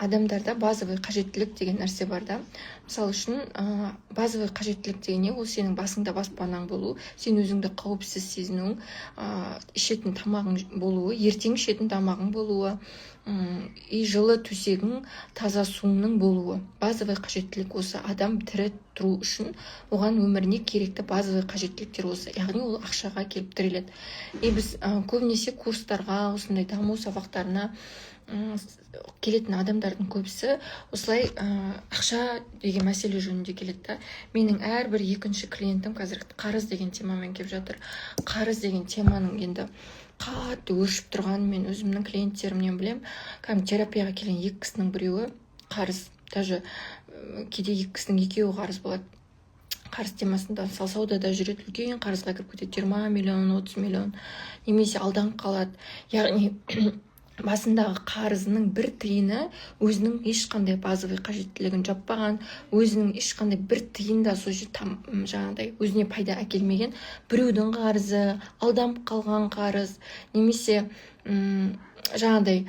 Адамдарда базовый қажеттілік деген нәрсе бар да. Мысалы үшін, базовый қажеттілік деген не? Ол сенің басыңда баспанаң болу, сен өзіңді қауіпсіз сезінуің, ішетін тамағың болуы, ертең ішетін тамағың болуы и жылы төсегің, таза суыңның болуы. Базовый қажеттілік осы. Адам тірі тұру үшін оған өміріне керекті базовый қажеттіліктер осы, яғни ол ақшаға келіп тіреледі. И біз көбінесе курстарға, осындай даму сабақтарына келетін адамдардың көбісі осылай ақша деген мәселе жөнінде келеді да. Менің әрбір екінші клиентім қазір қарыз деген темамен келіп жатыр. Қарыз деген теманың енді қатты өршіп тұрғанын мен өзімнің клиенттерімнен білемін. Кәдімгі терапияға келген екі кісінің біреуі қарыз, даже кейде екі кісінің екеуі қарыз болады. Қарыз темасында, мысалы, саудада жүреді, үлкен қарызға кіріп кетеді, 20 миллион, 30 миллион, немесе алданып қалады. Яғни басындағы қарызының бір тиыны өзінің ешқандай базовый қажеттілігін жаппаған, өзінің ешқандай бір тиын да сол жерде жаңағыдай өзіне пайда әкелмеген, біреудің қарызы, алданып қалған қарыз немесе жаңағыдай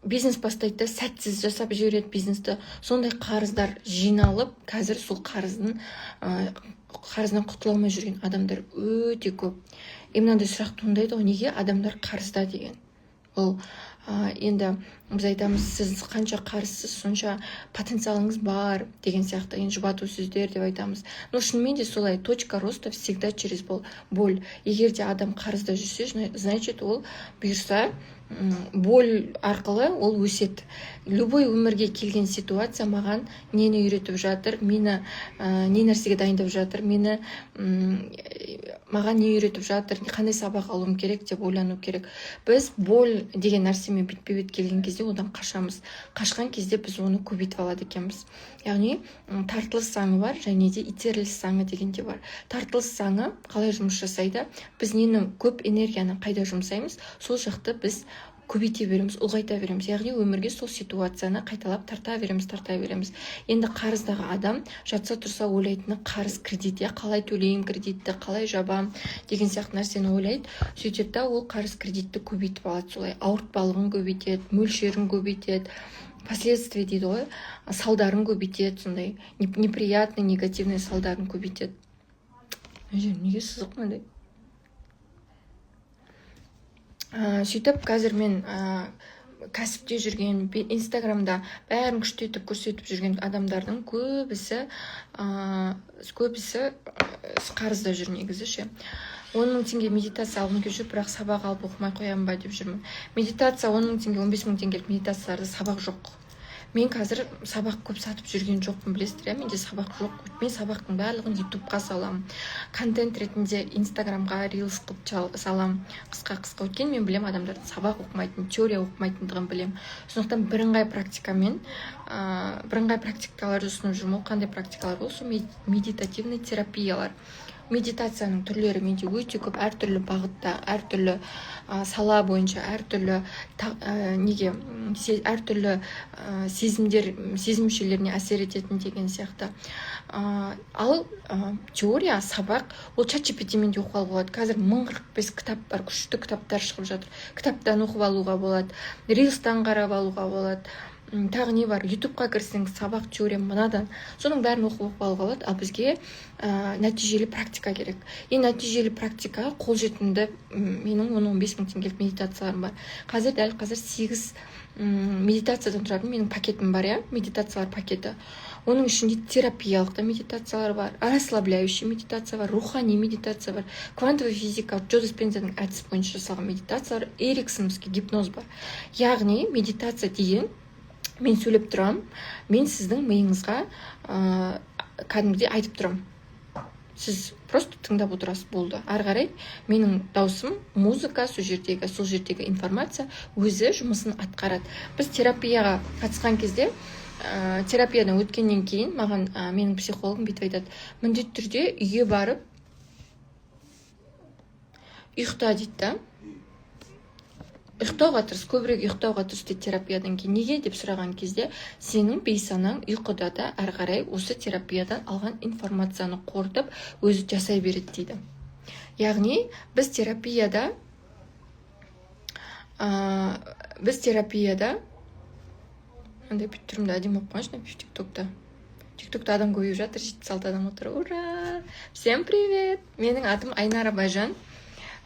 бизнес бастайды да, сәтсіз жасап жібереді бизнесті. Сондай қарыздар жиналып, қазір сол қарызынан құтыла алмай жүрген адамдар өте көп. И мынандай сұрақ туындайды ғой: неге адамдар қарызда деген. Ол енді біз айтамыз: сіз қанша қарызсыз, сонша потенциалыңыз бар деген сияқты, енді жұбату сөздер деп айтамыз. Но шынымен де солай: точка роста всегда через боль. Егер де адам қарызда жүрсе, значит, ол бұйырса, боль арқылы ол өседі. Любой өмірге келген ситуация маған нені үйретіп жатыр, мені не нәрсеге дайындап жатыр, мені маған не үйретіп жатыр, қандай сабақ алуым керек деп ойлану керек. Біз боль деген нәрсемен бетпе бет келген кезде одан қашамыз. Қашқан кезде біз оны көбейтіп алады екенбіз. Яғни тартылыс заңы бар және де итеріліс заңы деген де бар. Тартылыс заңы қалай жұмыс жасайды? Біз нені көп, энергияны қайда жұмсаймыз, сол жақты біз көбейте береміз, ұлғайта береміз. Яғни өмірге сол ситуацияны қайталап тарта береміз, тарта береміз. Енді қарыздағы адам жатса, тұрса ойлайтыны қарыз, кредит, иә, қалай төлеймін кредитті, қалай жабамын деген сияқты нәрсені ойлайды. Сөйтеді да, ол қарыз, кредитті көбейтіп алады. Солай ауыртпалығын көбейтеді, мөлшерін көбейтеді, последствия дейді ғой, салдарын көбейтеді, сондай неприятный, негативный салдарын көбейтеді. Мына жер неге сызық мынандай? Сөйтіп қазір мен кәсіпте жүрген, инстаграмда бәрін күшті етіп көрсетіп жүрген адамдардың көбісі қарызда жүр негізі ше. 10 000 теңге медитация алғым келіп жүр, бірақ сабақ алып оқымай қоямын ба деп жүрмін. Медитация 10 000 теңге, 15 000 теңгелік медитацияларда сабақ жоқ. Мен қазір сабақ көп сатып жүрген жоқпын, білесіздер, иә. Менде сабақ жоқ. Мен сабақтың барлығын ютубқа саламын, контент ретінде инстаграмға рилс қылып саламын, қысқа қысқа. Өйткені мен білемін, адамдардың сабақ оқымайтынын, теория оқымайтындығын білемін. Сондықтан бірыңғай практикамен, бірыңғай практикаларды ұсынып жүрмін. Ол қандай практикалар? Ол сол медитативный терапиялар. Медитацияның түрлері менде өте көп, әртүрлі бағытта, әртүрлі сала бойынша, әртүрлі неге әртүрлі сезімдер, сезім мүшелеріне әсер ететін деген сияқты. Ал теория, сабақ ол чат мен де оқып алуға болады. Қазір 1045 кітап бар, күшті кітаптар шығып жатыр, кітаптан оқып алуға болады, рилстан қарап алуға болады. Тағы не бар? Ютубқа кірсең, сабақ, теория мынадан, соның бәрін оқып алуға болады. Ал бізге нәтижелі практика керек. И нәтижелі практикаға қолжетімді менің 10-15 мың теңгелік медитацияларым бар. Қазір, дәл қазір сегіз медитациядан тұратын менің пакетім бар, иә, медитациялар пакеті. Оның ішінде терапиялық та медитациялар бар, расслабляющий медитация бар, рухани медитация бар, квантовый физика, Джо Диспензаның әдісі бойынша жасалған медитациялар, эриксоновский гипноз бар. Яғни медитация деген мен сөйлеп тұрамын, мен сіздің миыңызға кәдімгідей айтып тұрамын, сіз просто тыңдап отырасыз, болды. Ары қарай менің даусым, музыка, сол жердегі информация өзі жұмысын атқарады. Біз терапияға қатысқан кезде, терапиядан өткеннен кейін маған менің психологым бүйтіп айтады: «Міндетті түрде үйге барып ұйықта», — дейді да. «Ұйықтауға тырыс, көбірек ұйықтауға тырыс», — дейді терапиядан кейін. Неге деп сұраған кезде, сенің бейсанаң ұйқыда да әрі қарай осы терапиядан алған информацияны қорытып, өзі жасай береді дейді. Яғни біз терапияда Мынандай бүйтіп түрімді әдемі болып қойғаншы. Мына Тик Токта, Тик Токта адам көбейіп жатыр, 76 адам отыр, ура! Всем привет! Менің атым Айнара Байжан.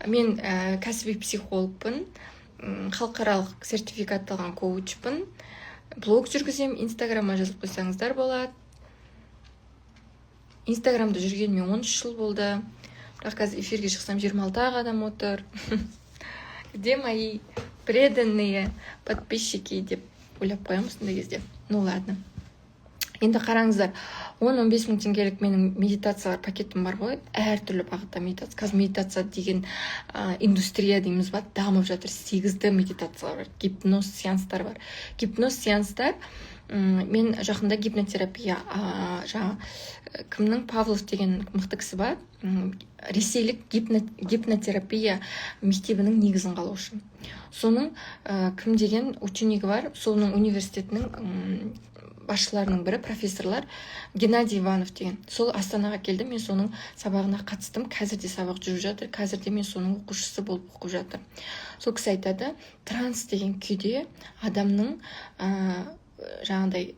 Мен кәсіби психологпын, халықаралық сертификатталған коучпын, блог жүргіземін. Инстаграмға жазылып қойсаңыздар болады. Инстаграмда жүргеніме 13 жыл болды, бірақ қазір эфирге шықсам, 26 ақ адам отыр. «Где мои преданные подписчики?» деп ойлап қоямын осындай кезде. Ну ладно, енді қараңыздар, 10-15 мың теңгелік менің медитациялар пакетім бар ғой, әртүрлі бағытта медитация. Қазір медитация деген индустрия дейміз ба, дамып жатыр. 8D медитациялар бар, гипноз сеанстар бар. Гипноз сеанстар, мен жақында гипнотерапия, жаңа кімнің, Павлов деген мықты кісі бар, ресейлік гипнотерапия мектебінің негізін қалаушы, соның кім деген ученигі бар, соның университетінің басшыларының бірі, профессорлар Геннадий Иванов деген. Сол Астанаға келді, мен соның сабағына қатыстым. Қазір де сабақ жүріп жатыр, қазір де мен соның оқушысы болып оқып жатырмын. Сол кісі айтады: транс деген күйде адамның жаңағыдай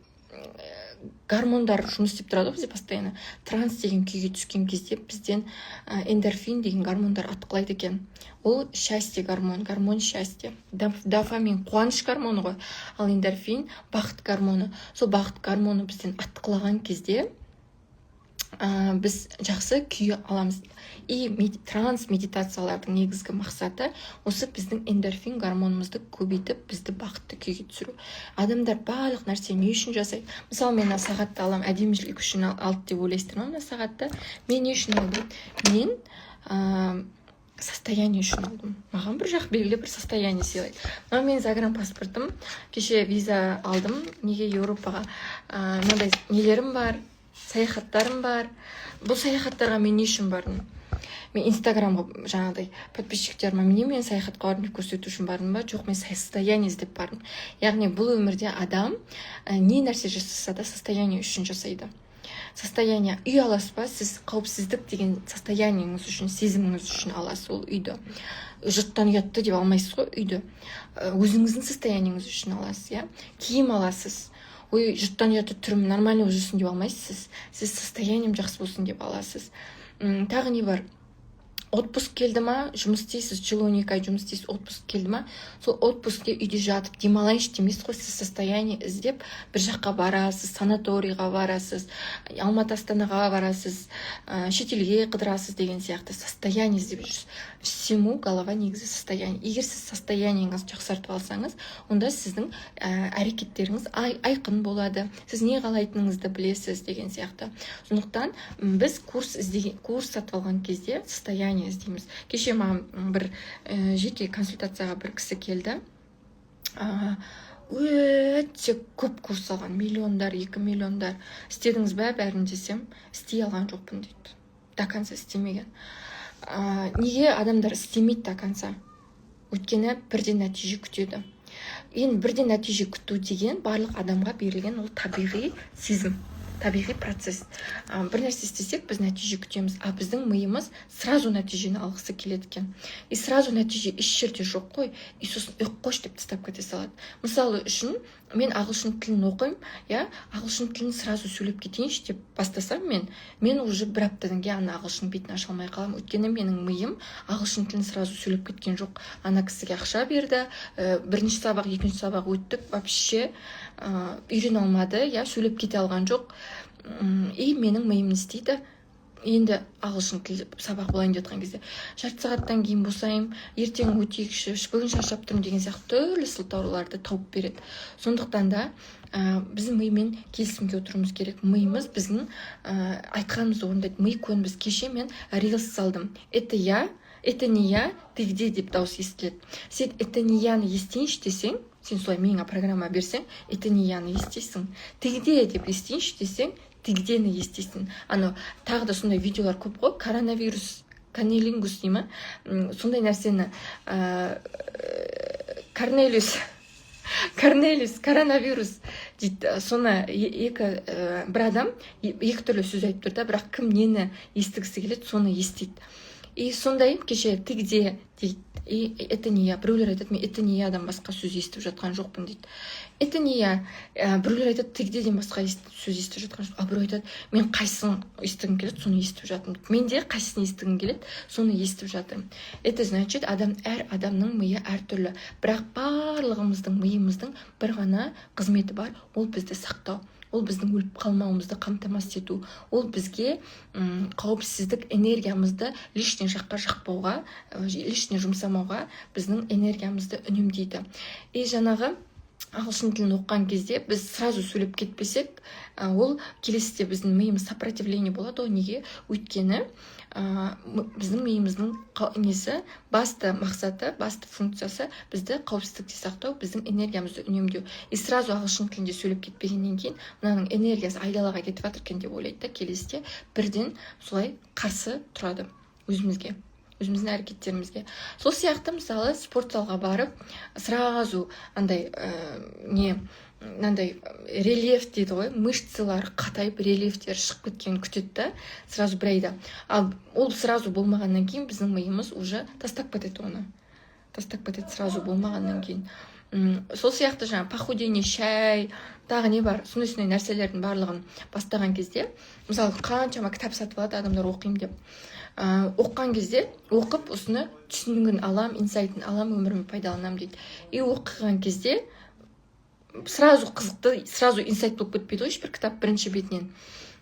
гормондар жұмыс істеп тұрады ғой бізде постоянно. Транс деген күйге түскен кезде бізден эндорфин деген гормондар атқылайды екен. Ол счастье гормон, гормон счастья. Дофамин қуаныш гормоны ғой, ал эндорфин бақыт гормоны. Сол бақыт гормоны бізден атқылаған кезде біз жақсы күй аламыз. И транс медитациялардың негізгі мақсаты осы: біздің эндорфин гормонымызды көбейтіп, бізді бақытты күйге түсіру. Адамдар барлық нәрсені не үшін жасайды? Мысалы, мен мына сағатты аламын, әдемілік үшін алды деп ойлайсыздар ма? Мына сағатты мен не үшін алдым? Мен состояние үшін алдым. Маған бір жақ белгілі бір состояние сыйлайды. Мынау менің загранпаспортым, кеше виза алдым. Неге? Еуропаға. Мынандай нелерім бар, саяхаттарым бар. Бұл саяхаттарға мен не үшін бардым? Мен Инстаграмға жаңағыдай подписчиктеріме «міне, мен саяхатқа бардым» деп көрсету үшін бардым ба? Жоқ, мен состояние іздеп бардым. Яғни бұл өмірде адам не нәрсе жасаса да, состояние үшін жасайды. Состояние. Үй аласыз ба, сіз қауіпсіздік деген состояниеңіз үшін, сезіміңіз үшін аласыз ол үйді. Жұрттан ұятты деп алмайсыз ғой үйді. Өзіңіздің состояниеңіз үшін аласыз, иә. Киім аласыз, ой, жұрттан ұятты, түрім нормально болып жүрсін деп алмайсыз, сіз состоянием жақсы болсын деп аласыз. Тағы не бар? Отпуск келді ма, жұмыс істейсіз, жыл 12 ай жұмыс істейсіз, отпуск келді ма, сол отпускте үйде жатып демалайыншы демейсіз ғой. Сіз состояние іздеп бір жаққа барасыз, санаторийға барасыз, Алматы, Астанаға барасыз, шетелге қыдырасыз деген сияқты. Состояние іздеп жүрсіз. Всему голова негізі состояние. Егер сіз состояниеңізді жақсартып алсаңыз, онда сіздің әрекеттеріңіз айқын болады, сіз не қалайтыныңызды білесіз деген сияқты. Сондықтан біз курс іздеген, курс сатып алған кезде состояние іздейміз. Кеше маған бір жеке консультацияға бір кісі келді, өте көп курс алған, миллиондар, 2 миллиондар. «Істедіңіз бе бәрін?» десем, «Істей алған жоқпын» дейді, до конца істемеген. Неге адамдар істемейді до конца? Өйткені бірден нәтиже күтеді. Енді бірден нәтиже күту деген барлық адамға берілген, ол табиғи сезім, табиғи процесс. Бір нәрсе істесек, біз нәтиже күтеміз, а біздің миымыз сразу нәтижені алғысы келеді екен. И сразу нәтиже еш жерде жоқ қой. И сосын «ой, қойшы» деп тастап кете салады. Мысалы үшін, мен ағылшын тілін оқимын, иә. Ағылшын тілін сразу сөйлеп кетейінші деп бастасам, мен уже бір аптадан кейін ана ағылшын бетін аша алмай қаламын, өйткені менің миым ағылшын тілін сразу сөйлеп кеткен жоқ. Ана кісіге ақша берді, бірінші сабақ, екінші сабақ өттік, вообще үйрене алмады, иә, сөйлеп кете алған жоқ. И менің миым не істейді енді? Ағылшын тілі сабақ болайын деп жатқан кезде «жарты сағаттан кейін босаймын, ертең өтейікші, бүгін шаршап тұрмын» деген сияқты түрлі сылтауларды тауып береді. Сондықтан да біздің мимен келісімге отыруымыз керек. Миымыз біздің айтқанымызды орындайды. Ми көнбіс. Кеше мен рилс салдым: «Это я, это не я, ты где?» деп дауыс естіледі. Сен «это не я» ны естейінші десең, сен солай миыңа программа берсең, «это не я» ны естисің. «Ты где?» деп естейінші десең, «ты где» ні естисің. Анау тағы да сондай видеолар көп қой, коронавирус, конилингус дей ма, сондай нәрсені, Корнелиус, Корнелиус, коронавирус дейді. Соны екі бір адам екі түрлі сөз айтып тұр да, бірақ кім нені естігісі келеді, соны естиді. И сондай кеше «Ты где?» дейді. И «Это не я». Біреулер айтады: «Мен „Это не я“ дан басқа сөз естіп жатқан жоқпын», – дейді. «Это не я». Біреулер айтады: «Ты где ден басқа сөз естіп жатқан жоқ». Ал біреу айтады: «Мен қайсысын естігім келеді, соны естіп жатырмын». Мен де қайсысын естігім келеді, соны естіп жатырмын. Это значит, адам, әр адамның миы әртүрлі, бірақ барлығымыздың миымыздың бір ғана қызметі бар: ол бізді сақтау, ол біздің өліп қалмауымызды қамтамасыз ету, ол бізге қауіпсіздік, энергиямызды лишний жаққа жақпауға, лишний жұмсамауға, біздің энергиямызды үнемдейді. И жаңағы ағылшын тілін оқыған кезде біз сразу сөйлеп кетпесек, ол келесіде біздің миымыз сопротивление болады ғой. Неге? Өйткені біздің миымыздың несі, басты мақсаты, басты функциясы – бізді қауіпсіздікте сақтау, біздің энергиямызды үнемдеу. И сразу ағылшын тілінде сөйлеп кетпегеннен кейін, мынаның энергиясы айдалаға кетіп жатыр екен деп ойлайды да, келесіде бірден солай қарсы тұрады өзімізге, өзіміздің әрекеттерімізге. Сол сияқты, мысалы, спорт залға барып, сразу андай не, мынандай рельеф дейді ғой, мышцалары қатайып, рельефтері шығып кеткенін күтеді да сразу бір айда. Ал ол сразу болмағаннан кейін біздің миымыз уже тастап кетеді, оны тастап кетеді сразу болмағаннан кейін. Сол сияқты жаңағы похудение, шай, тағы не бар, сондай сондай нәрселердің барлығын бастаған кезде, мысалы, қаншама кітап сатып алады адамдар оқимын деп. Оқыған кезде, оқып, осыны түсінігін алам, инсайтын алам, өміріме пайдаланамын дейді. И оқыған кезде сразу қызықты, сразу инсайт болып кетпейді ғой ешбір кітап бірінші бетінен.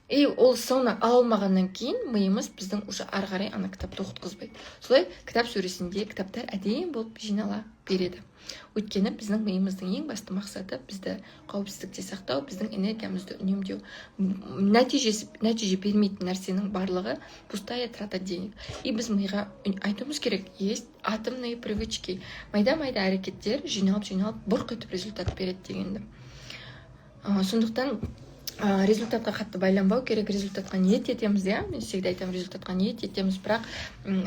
И ол соны ала алмағаннан кейін миымыз біздің уже ары қарай ана кітапты оқытқызбайды. Солай кітап сөресінде кітаптар әдемі болып жинала береді, өйткені біздің миымыздың ең басты мақсаты – бізді қауіпсіздікте сақтау, біздің энергиямызды үнемдеу. Нәтижесі, нәтиже бермейтін нәрсенің барлығы – пустая трата денег. И біз миға айтуымыз керек: есть атомные привычки, майда майда әрекеттер жиналып, жиналып, бұрқ етіп результат береді дегенді. Сондықтан результатқа қатты байланбау керек. Результатқа ниет етеміз, иә, мен всегда айтамын, результатқа ниет етеміз, бірақ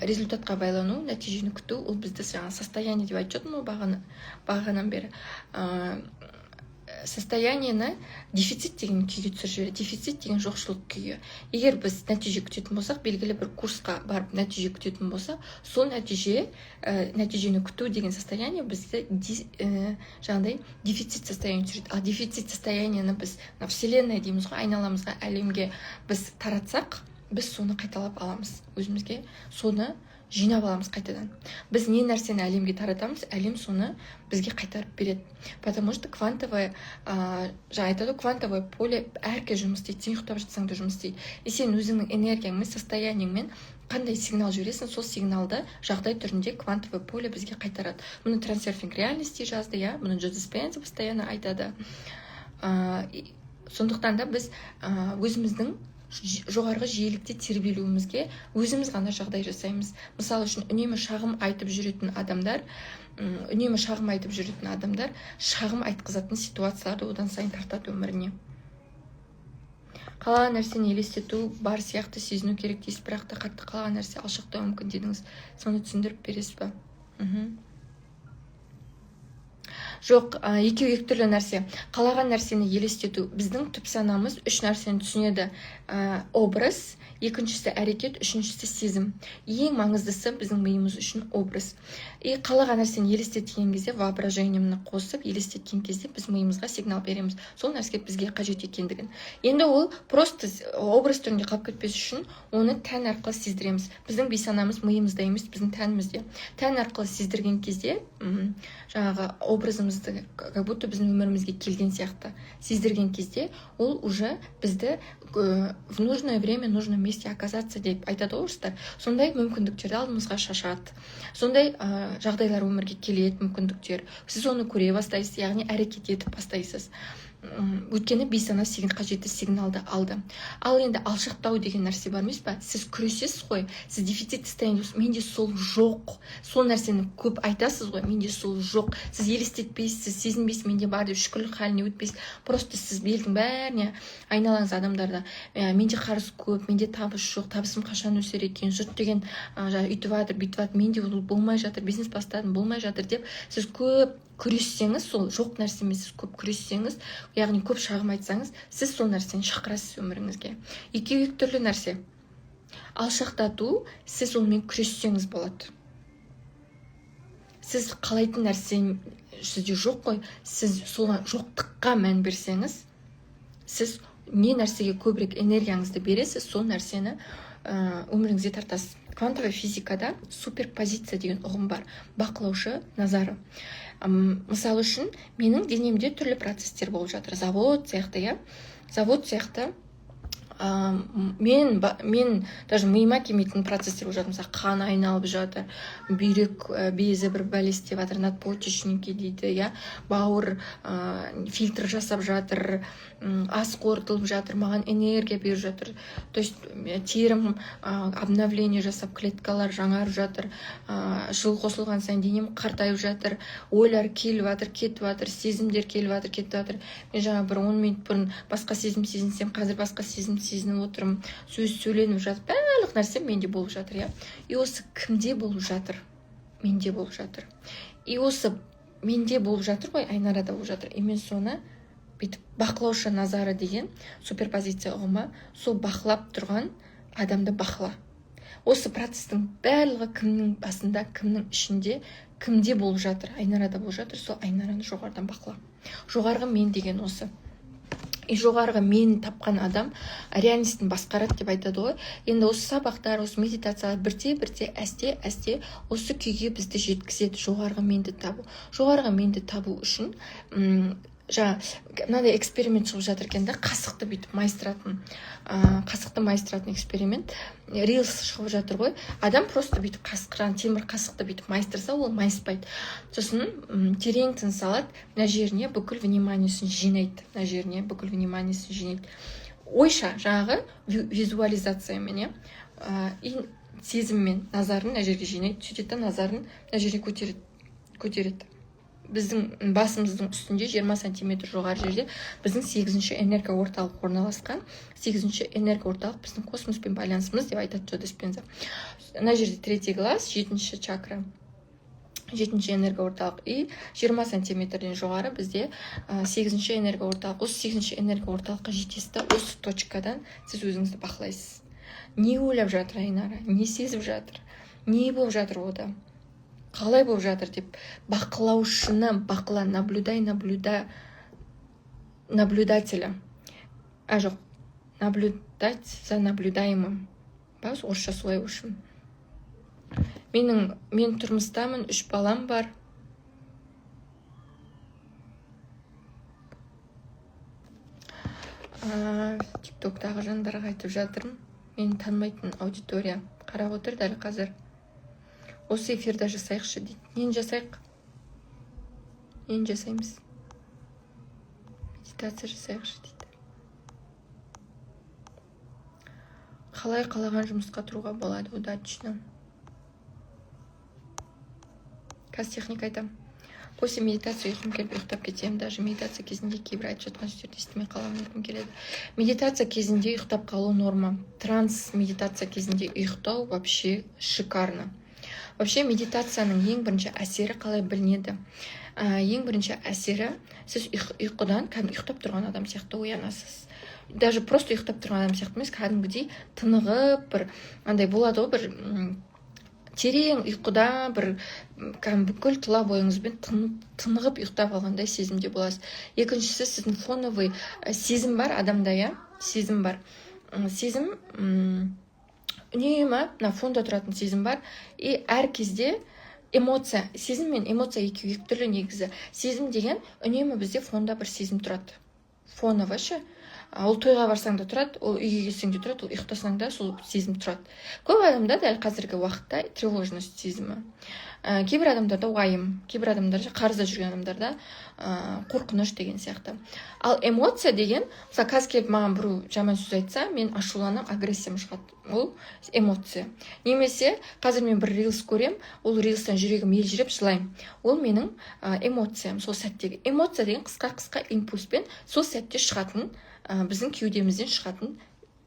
результатқа байлану, нәтижені күту, ол бізді жаңағы состояние деп айтып жатырмын ғой бағанадан бері, состояниені дефицит деген күйге түсіріп жібереді. Дефицит деген – жоқшылық күйі. Егер біз нәтиже күтетін болсақ, белгілі бір курсқа барып нәтиже күтетін болсақ, сол нәтиже, нәтижені күту деген состояние бізді жаңағыдай дефицит состояние түсіреді. Ал дефицит состояниені біз мына вселенная дейміз ғой, айналамызға, әлемге біз таратсақ, біз соны қайталап аламыз өзімізге, соны жинап аламыз қайтадан. Біз не нәрсені әлемге таратамыз, әлем соны бізге қайтарып береді, потому что квантовое, жаңа айтады ғой, квантовое поле әркез жұмыс істейді, сен ұйықтап жатсаң да жұмыс істейді. И сен өзіңнің энергияңмен, состояниеңмен қандай сигнал жібересің, сол сигналды жағдай түрінде квантовое поле бізге қайтарады. Мұны «Трансерфинг реальности» жазды, иә, мұны Джо Диспенза постоянно айтады. Сондықтан да біз өзіміздің жоғарғы жиілікте тербелуімізге өзіміз ғана жағдай жасаймыз. Мысалы үшін, үнемі шағым айтып жүретін адамдар, үнемі шағым айтып жүретін адамдар шағым айтқызатын ситуацияларды одан сайын тартады өміріне. Қалаған нәрсені елестету бар сияқты сезіну керек дейсіз, бірақ та қатты қалаған нәрсе алшақтауы мүмкін дедіңіз. Соны түсіндіріп бересіз ба? Жоқ, екеуі екі түрлі нәрсе. Қалаған нәрсені елестету, біздің түп санамыз үш нәрсені түсінеді: образ, екіншісі әрекет, үшіншісі сезім. Ең маңыздысы біздің миымыз үшін образ. И қалаған нәрсені елестеткен кезде, воображениемні қосып елестеткен кезде, біз миымызға сигнал береміз сол нәрсе бізге қажет екендігін. Енді ол просто образ түрінде қалып кетпес үшін оны тән арқылы сездіреміз. Біздің бейсанамыз миымызда емес, біздің тәнімізде. Тән арқылы сездірген кезде, жаңағы образымызды как будто біздің өмірімізге келген сияқты сездірген кезде, ол уже бізді в нужное время, нужном месте оказаться деп айтады ғой орыстар, сондай мүмкіндіктерді алдымызға шашады, сондай жағдайлар өмірге келеді, мүмкіндіктер. Сіз оны көре бастайсыз, яғни әрекет етіп бастайсыз. Өйткені бейсана саған қажетті сигналды алды. Ал енді алшақтау деген нәрсе бар емес па? Сіз күресесіз ғой, сіз дефицит состояние, менде сол жоқ, сол нәрсені көп айтасыз ғой, менде сол жоқ. Сіз елестетпейсіз, сіз сезінбейсіз менде бар деп, шүкірлік халіне өтпейсіз. Просто сіз елдің бәріне, айналаңыз адамдарда: «Менде қарыз көп, менде табыс жоқ, табысым қашан өсер екен, жұрт деген жаңағы үйтіп жатыр, бүйтіп жатыр, менде ол болмай жатыр, бизнес бастадым, болмай жатыр», – деп сіз көп күрессеңіз, сол жоқ нәрсемен сіз көп күрессеңіз, яғни көп шағым айтсаңыз, сіз сол нәрсені шақырасыз өміріңізге. Екеуі екі түрлі нәрсе. Алшақтату, сіз онымен күрессеңіз болады. Сіз қалайтын нәрсе сізде жоқ қой, сіз соған жоқтыққа мән берсеңіз, сіз не нәрсеге көбірек энергияңызды бересіз, сол нәрсені өміріңізге тартасыз. Квантовая физикада суперпозиция деген ұғым бар, бақылаушы назары. Мысалы үшін, менің денемде түрлі процесстер болып жатыр, завод сияқты, иә, завод сияқты. Мен даже миыма келмейтін процесстер болып жатыр. Мысалы, қан айналып жатыр, бүйрек безі бір бәле істеп жатыр, надпочечники дейді, иә, бауыр фильтр жасап жатыр, ас қорытылып жатыр, маған энергия беріп жатыр. То есть терім обновление жасап, клеткалар жаңарып жатыр, жыл қосылған сайын денем қартайып жатыр, ойлар келіп жатыр, кетіп жатыр, сезімдер келіп жатыр, кетіп жатыр. Мен жаңа бір 10 минут бұрын басқа сезім сезінсем, қазір басқа сезім сезініп отырмын, сөз сөйленіп жатыр, барлық нәрсе менде болып жатыр, иә. И осы кімде болып жатыр? Менде болып жатыр. И осы менде болып жатыр ғой, Айнарада болып жатыр. И мен соны бүйтіп бақылаушы назары деген суперпозиция ұғымы, сол бақылап тұрған адамды бақыла. Осы процесстің барлығы кімнің басында, кімнің ішінде, кімде болып жатыр? Айнарада болып жатыр. Сол Айнараны жоғарыдан бақыла. Жоғарғы мен деген осы. И жоғарғы мен тапқан адам реальностьін басқарады деп айтады ғой. Енді осы сабақтар, осы медитациялар бірте бірте, әсте әсте осы күйге бізді жеткізеді. Жоғарғы менді табу. Жоғарғы менді табу үшін жаңа мынандай эксперимент шығып жатыр екен да, қасықты бүйтіп майыстыратын, қасықты майыстыратын эксперимент, рилс шығып жатыр ғой. Адам просто бүйтіп қасық, жаңағы темір қасықты бүйтіп майыстырса, ол майыспайды. Сосын терең тыныс алады, мына жеріне бүкіл вниманиесін жинайды, мына жеріне бүкіл вниманиесін жинайды ойша, жаңағы визуализациямен, иә, и сезіммен назарын мына жерге жинайды. Сөйтеді да, назарын мына жерге көтереді, көтереді. Біздің басымыздың үстінде 20 сантиметр жоғары жерде біздің сегізінші энерго орталық орналасқан. Сегізінші энерго орталық біздің космоспен байланысымыз деп айтады Джо Диспенза. Мына жерде третий глаз, жетінші чакра, жетінші энерго орталық. И 20 сантиметрден жоғары бізде сегізінші энерго орталық. Осы сегізінші энерго орталыққа жетесіз да, осы точкадан сіз өзіңізді бақылайсыз. Не ойлап жатыр Айнара, не сезіп жатыр, не болып жатыр ода, қалай болып жатыр деп бақылаушыны бақыла. Наблюдай, наблюда, наблюдателя, а жоқ, наблюдать за наблюдаемым ба, орысша солай. В общем, мен тұрмыстамын, үш балам бар. Тиктоктағы жандарға айтып жатырмын, мені танымайтын аудитория қарап отыр дәл қазір. Осы эфирді жасайықшы дейді. Нені жасайық, нені жасаймыз? Медитация жасайықшы дейді. Қалай қалаған жұмысқа тұруға болады удачно? Қазір техника айтамын. После медитации ұйқым келіп, ұйықтап кетемін. Даже медитация кезінде кейбір айтып жатқан сөздерді естімей қаламын, ұйқым келеді. Медитация кезінде ұйықтап қалу норма. Транс медитация кезінде ұйықтау вообще шикарно. Вообще медитацияның ең бірінші әсері қалай білінеді? Ең бірінші әсері, сіз ұйқыдан кәдімгі ұйықтап тұрған адам сияқты оянасыз. Даже просто ұйықтап тұрған адам сияқты емес, кәдімгідей тынығып, бір андай болады ғой, бір терең ұйқыда, бір кәдімгі бүкіл тұла бойыңызбен тынығып ұйықтап алғандай сезімде боласыз. Екіншісі, сіздің фоновый сезім бар адамда, иә, сезім бар. Сезім үнемі мына фонда тұратын сезім бар. И әр кезде эмоция, сезім мен эмоция екеуі екі түрлі негізі. Сезім деген үнемі бізде фонда бір сезім тұрады, фоново ше. Ол тойға барсаң да тұрады, ол үйге келсең де тұрады, ол ұйықтасаң да сол сезім тұрады. Көп адамда дәл қазіргі уақытта тревожность сезімі, кейбір адамдарда уайым, кейбір адамдарда, қарызда жүрген адамдарда қорқыныш деген сияқты. Ал эмоция деген, мысалы, қазір келіп маған біреу жаман сөз айтса, мен ашуланамын, агрессиям шығады, ол эмоция. Немесе қазір мен бір рилс көремін, ол рилстан жүрегім елжіреп жылаймын, ол менің эмоциям сол сәттегі. Эмоция деген қысқа қысқа импульспен сол сәтте шығатын, біздің кеудемізден шығатын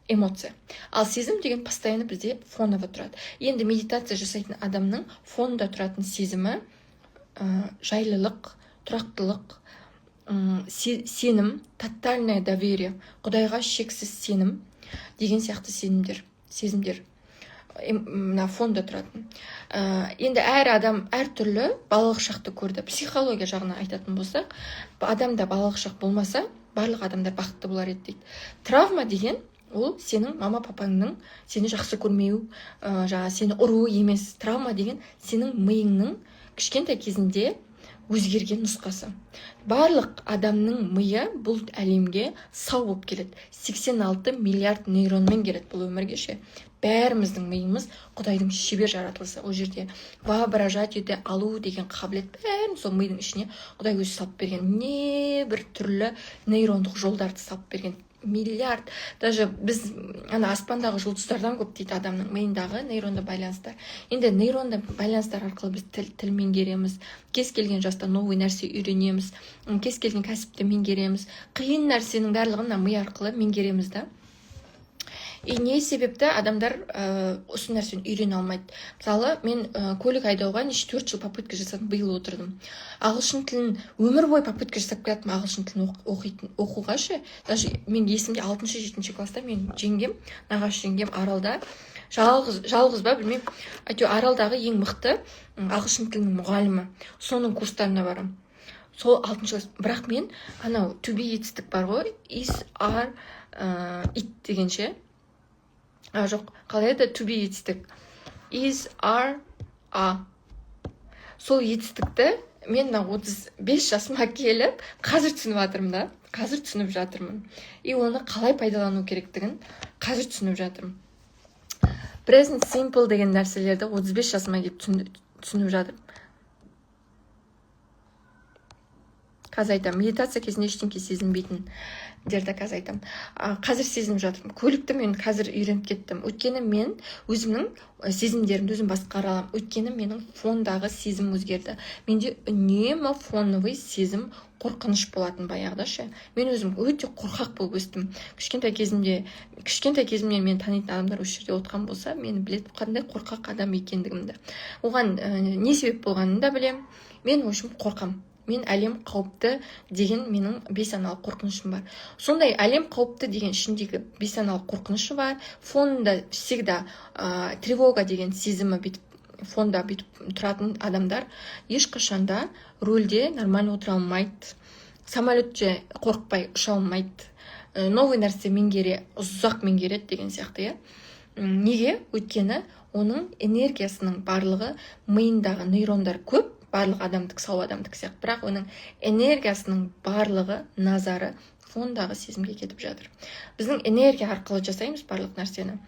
эмоция. Ал сезім деген постоянно бізде фоново тұрады. Енді медитация жасайтын адамның фонда тұратын сезімі жайлылық, тұрақтылық, сенім, тотальное доверие, құдайға шексіз сенім деген сияқты сенімдер, сезімдер. Мына фонда тұратын. Енді әр адам әртүрлі балалық шақты көрді. Психология жағынан айтатын болсақ, адамда балалық шақ болмаса, барлық адамдар бақытты болар еді дейді. Травма деген ол сенің мама папаңның сені жақсы көрмеу, жаңағы сені ұруы емес. Травма деген сенің миыңның кішкентай кезінде өзгерген нұсқасы. Барлық адамның миы бұл әлемге сау болып келеді, 86 миллиард нейронмен келеді бұл өмірге ше. Бәріміздің миымыз құдайдың шебер жаратылысы. Ол жерде воображать ете алу деген қабілет, бәрін сол мидың ішіне құдай өзі салып берген, небір түрлі нейрондық жолдарды салып берген, миллиард. Даже біз ана аспандағы жұлдыздардан көп дейді адамның миындағы нейронды байланыстар. Енді нейронды байланыстар арқылы біз тіл меңгереміз, кез келген жаста новый нәрсе үйренеміз, кез келген кәсіпті меңгереміз, қиын нәрсенің барлығын мына ми арқылы меңгереміз да. И не себепті адамдар осы нәрсені үйрене алмайды? Мысалы, мен көлік айдауға неше, 4 жыл попытка жасадым, биыл отырдым. Ағылшын тілін өмір бойы попытка жасап келатырмын, ағылшын тілін оқитын, оқуға ше. Даже мен есімде, алтыншы, жетінші класста мен жеңгем, нағашы жеңгем Аралда жалғыз, жалғыз ба, білмеймін, әйтеуір Аралдағы ең мықты ағылшын тілінің мұғалімі, соның курстарына барамын сол алтыншы класс. Бірақ мен анау to be етістік бар ғой, is, are, it деген ше, а жоқ, қалай еді, to be етістік, is, are, a, сол етістікті мен мына 35 жасыма келіп қазір түсініп жатырмын да, қазір түсініп жатырмын. И оны қалай пайдалану керектігін қазір түсініп жатырмын. Present simple деген нәрселерді 35 жасыма келіп түсініп жатырмын. Қазір айтамын, медитация кезінде ештеңке сезінбейтіндерді қазір айтамын. Қазір сезініп жатырмын. Көлікті мен қазір үйреніп кеттім, өйткені мен өзімнің сезімдерімді өзім басқара аламын, өйткені менің фондағы сезім өзгерді. Менде үнемі фоновый сезім қорқыныш болатын баяғыда ше. Мен өзім өте қорқақ болып өстім кішкентай кезімде. Кішкентай кезімнен мені танитын адамдар осы жерде отырған болса, мені біледі, қандай қорқақ адам екендігімді. Оған не себеп болғанын да білемін. Мен, в общем, қорқамын. Мен әлем қауіпті деген менің бейсаналы қорқынышым бар. Сондай әлем қауіпті деген ішіндегі бейсаналы қорқынышы бар, фонында всегда тревога деген сезімі бүйтіп фонда бүйтіп тұратын адамдар ешқашанда рульде нормально отыра алмайды, самолетте қорықпай ұша алмайды, новый нәрсе меңгере, ұзақ меңгереді деген сияқты, иә. Неге? Өйткені оның энергиясының барлығы, миындағы нейрондар көп, барлық адамдікі, сау адамдікі сияқты, бірақ оның энергиясының барлығы, назары фондағы сезімге кетіп жатыр. Біздің энергия арқылы жасаймыз барлық нәрсені,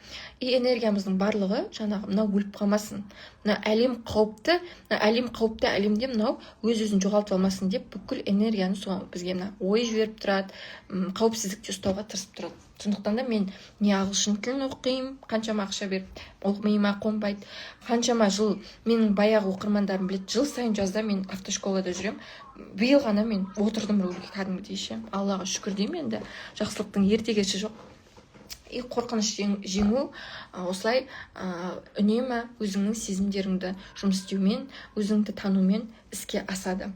и энергиямыздың барлығы жаңағы мынау өліп қалмасын, мына әлем қауіпті, мына әлем қауіпті әлемде мынау өз өзін жоғалтып алмасын деп бүкіл энергияны сол бізге мына ой жіберіп тұрады, қауіпсіздікте ұстауға тырысып тұрады. Сондықтан да мен не ағылшын тілін оқимын, қаншама ақша беріп, ол миыма қонбайды. Қаншама жыл, менің баяғы оқырмандарым біледі, жыл сайын жазда мен автошколада жүремін. Биыл ғана мен отырдым рульге кәдімгідей ше. Аллаға шүкір деймін, енді жақсылықтың ерте кеші жоқ. И қорқыныш жеңу осылай, үнемі өзіңнің сезімдеріңді жұмыс істеумен, өзіңді танумен іске асады.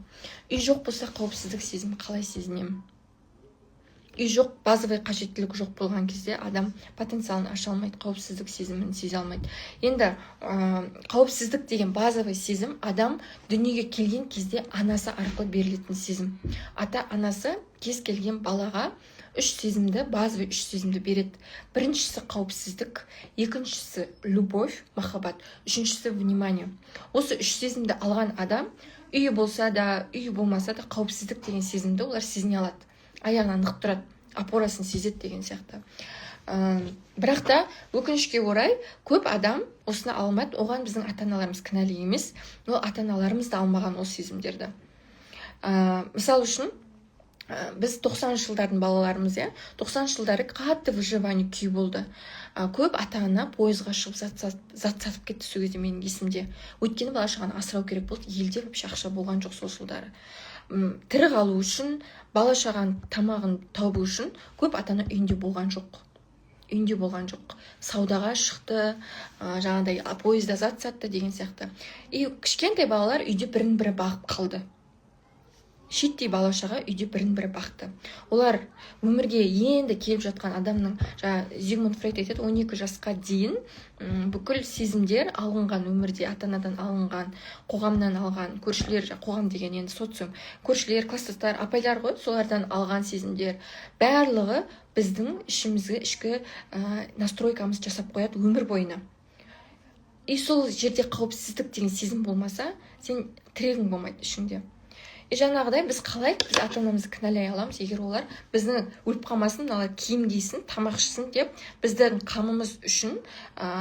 Үй жоқ болса, қауіпсіздік сезімін қалай сезінемін? Үй жоқ, базовый қажеттілік жоқ болған кезде адам потенциалын аша алмайды, қауіпсіздік сезімін сезе алмайды. Енді қауіпсіздік деген базовый сезім адам дүниеге келген кезде анасы арқылы берілетін сезім. Ата анасы кез келген балаға үш сезімді, базовый үш сезімді береді. Біріншісі — қауіпсіздік, екіншісі — любовь, махаббат, үшіншісі — внимание. Осы үш сезімді алған адам үйі болса да, үйі болмаса да, қауіпсіздік деген сезімді олар сезіне алады, аяғынан нық тұрады, опорасын сезеді деген сияқты. Бірақ та өкінішке орай, көп адам осыны ала алмайды. Оған біздің ата аналарымыз кінәлі емес, ол ата аналарымыз да алмаған ол сезімдерді. Мысалы үшін, біз 90 жылдардың балаларымыз, иә. 90 жылдары қатты выживание күй болды. Көп ата ана пойызға шығып зат сатып кетті сол кезде, менің есімде, өйткені бала шағаны асырау керек болды. Елде вообще ақша болған жоқ сол жылдары. Тірі қалу үшін, бала шағаның тамағын табу үшін көп ата ана үйінде болған жоқ, үйінде болған жоқ, саудаға шықты, жаңағыдай пойызда зат сатты деген сияқты. И кішкентай балалар үйде бірін бірі бағып қалды. Шиеттей бала шаға үйде бірін бірі бақты. Олар өмірге енді келіп жатқан адамның, жаңа Зигмунд Фрейд айтады, 12 жасқа дейін бүкіл сезімдер алынған, өмірде ата анадан алынған, қоғамнан алған, көршілер, қоғам деген енді социум, көршілер, класстастар, апайлар ғой, солардан алған сезімдер барлығы біздің ішімізге, ішкі настройкамыз жасап қояды өмір бойына. И сол жерде қауіпсіздік деген сезім болмаса, сен тірегің болмайды ішіңде. И жаңағыдай, біз қалай, біз ата анамызды кінәлай аламыз, егер олар біздің өліп қалмасын, мыналар киім кисін, тамақ ішсін деп, біздің қамымыз үшін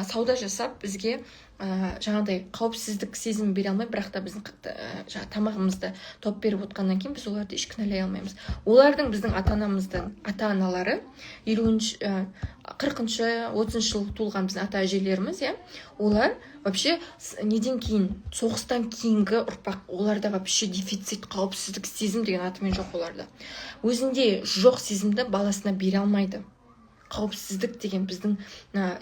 сауда жасап, бізге жаңағыдай қауіпсіздік сезімін бере алмай, бірақ та біздің жаңағы тамағымызды тауып беріп отқаннан кейін, біз оларды еш кінәлай алмаймыз. Олардың, біздің ата анамыздың ата аналары 50-ші, 40-шы, 30-жылы туылған біздің ата әжелеріміз, иә, олар вообще неден кейін, соғыстан кейінгі ұрпақ. Оларда вообще дефицит, қауіпсіздік сезім деген атымен жоқ. Оларда өзінде жоқ сезімді баласына бере алмайды. Қауіпсіздік деген біздің мына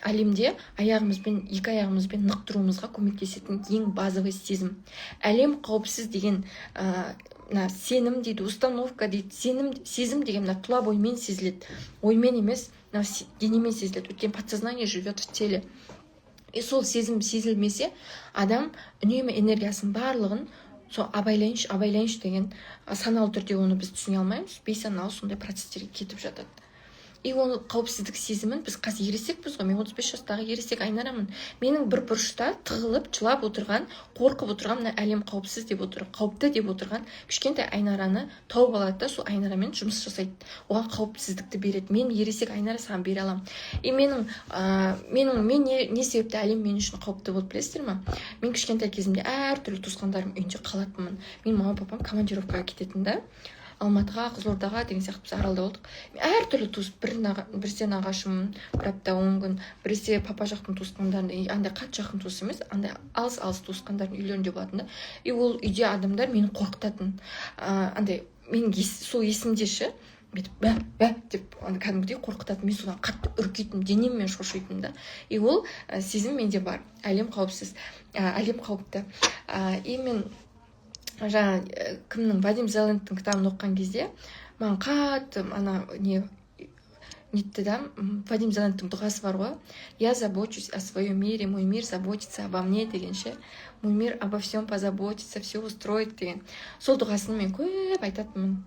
әлемде аяғымызбен, екі аяғымызбен нық тұруымызға көмектесетін ең базовый сезім. Әлем қауіпсіз деген мына сенім дейді, установка дейді, сенім, сезім деген мына тұла боймен сезіледі, оймен емес, мына денемен сезіледі, өйткені подсознание живет в теле. И сол сезім сезілмесе, адам үнемі энергиясын барлығын сол абайлайыншы, абайлайыншы деген, саналы түрде оны біз түсіне алмаймыз, бейсаналы сондай процесстерге кетіп жатады. И ол қауіпсіздік сезімін біз қазір ересекпіз ғой, мен 35 жастағы ересек Айнарамын. Менің бір бұрышта тығылып, жылап отырған, қорқып отырған, мына әлем қауіпсіз деп отыр, қауіпті деп отырған кішкентай Айнараны тауып алады да, сол Айнарамен жұмыс жасайды, оған қауіпсіздікті береді. Мен, ересек Айнара, саған бере аламын. И менің мен не себепті әлем мен үшін қауіпті болды, білесіздер ма? Мен кішкентай кезімде әртүрлі туысқандарым үйінде қалатынмын. Менің мама, папам командировкаға кететін да, Алматыға, Қызылордаға деген сияқты. Біз Аралда болдық. Әртүрлі туыс, біресе нағашым бір апта, 10 күн, біресе папа жақтың туысқандарының, андай қатты жақын туыс емес, андай алыс алыс туысқандардың үйлерінде болатын да. И ол үйде адамдар мені қорқытатын, андай менің сол есімде ше, бүйтіп «бә, бә» деп, ана кәдімгідей қорқытатын. Мен содан қатты үркитінмін, денеммен шошитынмын да. И ол сезім менде бар: әлем қауіпсіз, әлем қауіпті. И мен жаңа кімнің, Вадим Зеландтың кітабын оқыған кезде маған қатты ана не нетті да. Вадим Зеландтың дұғасы бар ғой: «Я забочусь о своем мире, мой мир заботится обо мне» деген ше, «мой мир обо всем позаботится, все устроит» деген. Сол дұғасын мен көп айтатынмын.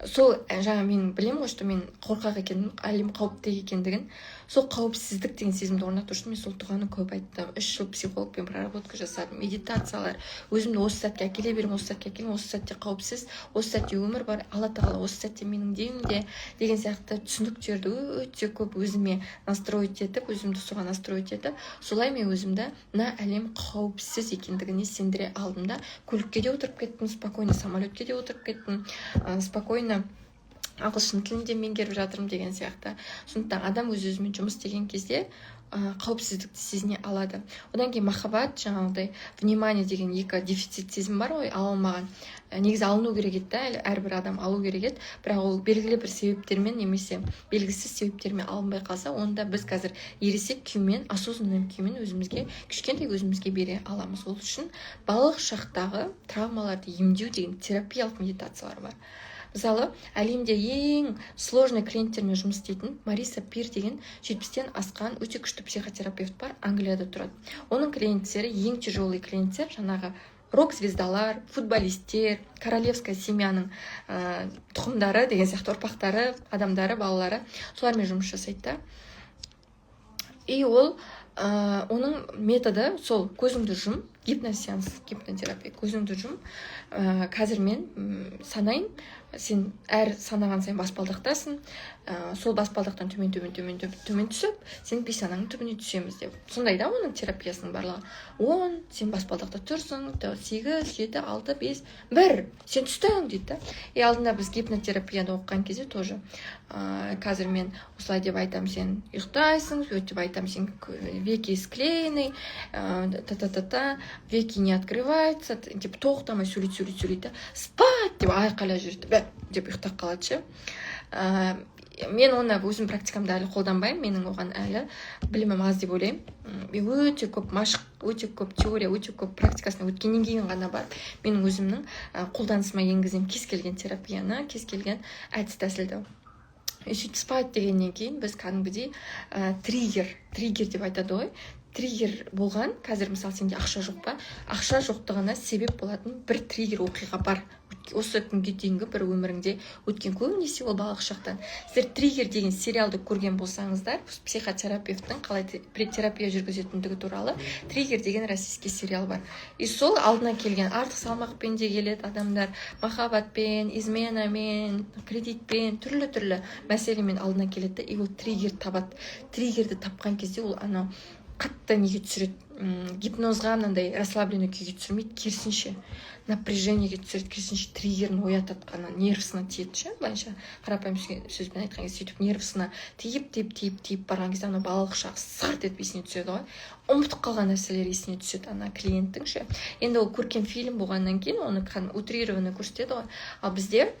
Сол жаңа мен білемін ғой, что мен қорқақ екенім, әлем қауіпті екендігін. Сол қауіпсіздік деген сезімді орнату үшін мен сол дұғаны көп айттым. 3 жыл психологпен проработка жасадым, медитациялар, өзімді осы сәтке әкеле беремін, осы сәтке әкелемін, осы сәтте қауіпсіз, осы сәтте өмір бар, Алла Тағала осы сәтте менің демімде деген сияқты түсініктерді өте көп өзіме настроить етіп, өзімді соған настроить етіп, солай мен өзімді мына әлем қауіпсіз екендігіне сендіре алдым да. Көлікке де отырып кеттім спокойно, самолетке де отырып кеттім спокойно, ағылшын тілін де меңгеріп жатырмын деген сияқты. Сондықтан адам өз өзімен жұмыс істеген кезде қауіпсіздікті сезіне алады. Одан кейін махаббат, жаңағыдай внимание деген екі дефицит сезім бар ғой, ала алмаған. Негізі алыну керек еді да, әрбір адам алу керек еді, бірақ ол белгілі бір себептермен немесе белгісіз себептермен алынбай қалса, онда біз қазір ересек күймен, осознанный күймен өзімізге, кішкентай өзімізге бере аламыз. Ол үшін балалық шақтағы травмаларды емдеу деген терапиялық медитациялар бар. Мысалы, әлемде ең сложный клиенттермен жұмыс істейтін Мариса Пир деген 70-тен асқан өте күшті психотерапевт бар, Англияда тұрады. Оның клиенттері, ең тяжелый клиенттер, жаңағы рок звездалар, футболисттер, королевская семьяның тұқымдары деген сияқты, ұрпақтары, адамдары, балалары, солармен жұмыс жасайды да. И ол оның методы сол: көзіңді жұм, гипносеанс, гипнотерапия. Көзіңді жұм, қазір мен санайын, сен әр санаған сайын баспалдақтасың, сол баспалдақтан төмен, төмен, төмен, төмен, төмен түсіп, сен бейсананың түбіне түсеміз деп. Сондай да оның терапиясының барлығы. 10, сен баспалдақта тұрсың, 8, 7, 6, 5, 1, сен түстің дейді да. И алдында біз гипнотерапияны оқыған кезде тоже қазір мен осылай деп айтамын, сен ұйықтайсың, өйтіп айтамын, сен веки склеены, та та та та, веки не открываются деп тоқтамай сөйлейді, сөйлейді, сөйлейді да, «спать» деп айқайлап жібереді, «бә» деп ұйықтап қалады ше. Мен оны өзім практикамда әлі қолданбаймын, менің оған әлі білімім аз деп ойлаймын. Мен өте көп машық, өте көп теория, өте көп практикасына өткеннен кейін ғана барып, менің өзімнің қолданысыма енгіземін кез келген терапияны, кез келген әдіс тәсілді. И сөйтіп, спать дегеннен кейін біз кәдімгідей триггер деп айтады ғой, триггер болған. Қазір, мысалы, сенде ақша жоқ па? Ақша жоқтығына себеп болатын бір триггер оқиға бар осы күнге дейінгі бір өміріңде өткен, көбінесе ол балалық шақтан. Сіздер «Триггер» деген сериалды көрген болсаңыздар, психотерапевттің қалай терапия жүргізетіндігі туралы «Триггер» деген российский сериал бар. И сол алдына келген артық салмақпен де келеді адамдар, махаббатпен, изменамен, кредитпен, түрлі түрлі мәселемен алдына келеді да, и ол триггер табады. Триггерді тапқан кезде ол анау қатты неге түсіреді, гипнозға, мынандай расслабленный күйге түсірмейді, керісінше напряжениеге түсіреді, керісінше триггерін оятады, ана нервысына тиеді ше, былайынша, қарапайым сөзбен айтқан кезде. Сөйтіп нервысына тиіп, тиіп, тиіп, тиіп барған кезде анау балалық шағы сырт етіп есіне түседі ғой, ұмытып қалған нәрселер есіне түседі ана клиенттің ше. Енді ол көркем фильм болғаннан кейін, оны кәдімгі утрированный көрсетеді ғой. Ал бізде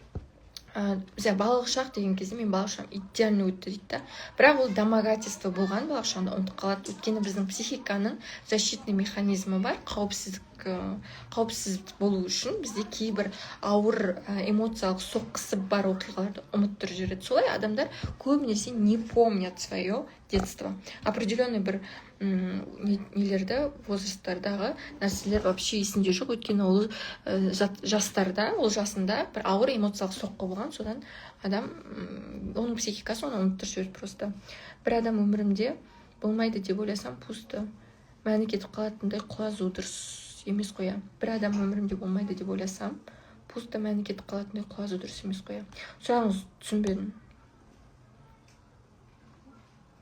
бізде балалық шақ деген кезде, «Мен балалық шағым идеально өтті» дейді да, бірақ ол домогательство болған балалық шағында ұмытып қалады, өйткені біздің психиканың защитный механизмі бар. Қауіпсіздік, қауіпсіз болу үшін бізде кейбір ауыр эмоциялық соққысы бар оқиғаларды ұмыттырып жібереді. Солай адамдар көбінесе не помнят свое детство, определенный бір нелерді, возрасттардағы нәрселер вообще есінде жоқ, өйткені ол жастарда, ол жасында бір ауыр эмоциялық соққы болған, содан адам, оның психикасы оны ұмыттырып жібереді просто. Бір адам өмірімде болмайды деп ойласам, пусто, мәні кетіп қалатындай құлазу дұрыс емес қой, иә? Бір адам өмірімде болмайды деп ойласам, пусто, мәні кетіп қалатындай құлазу дұрыс емес қой, иә? Сұрағыңызды түсінбедім.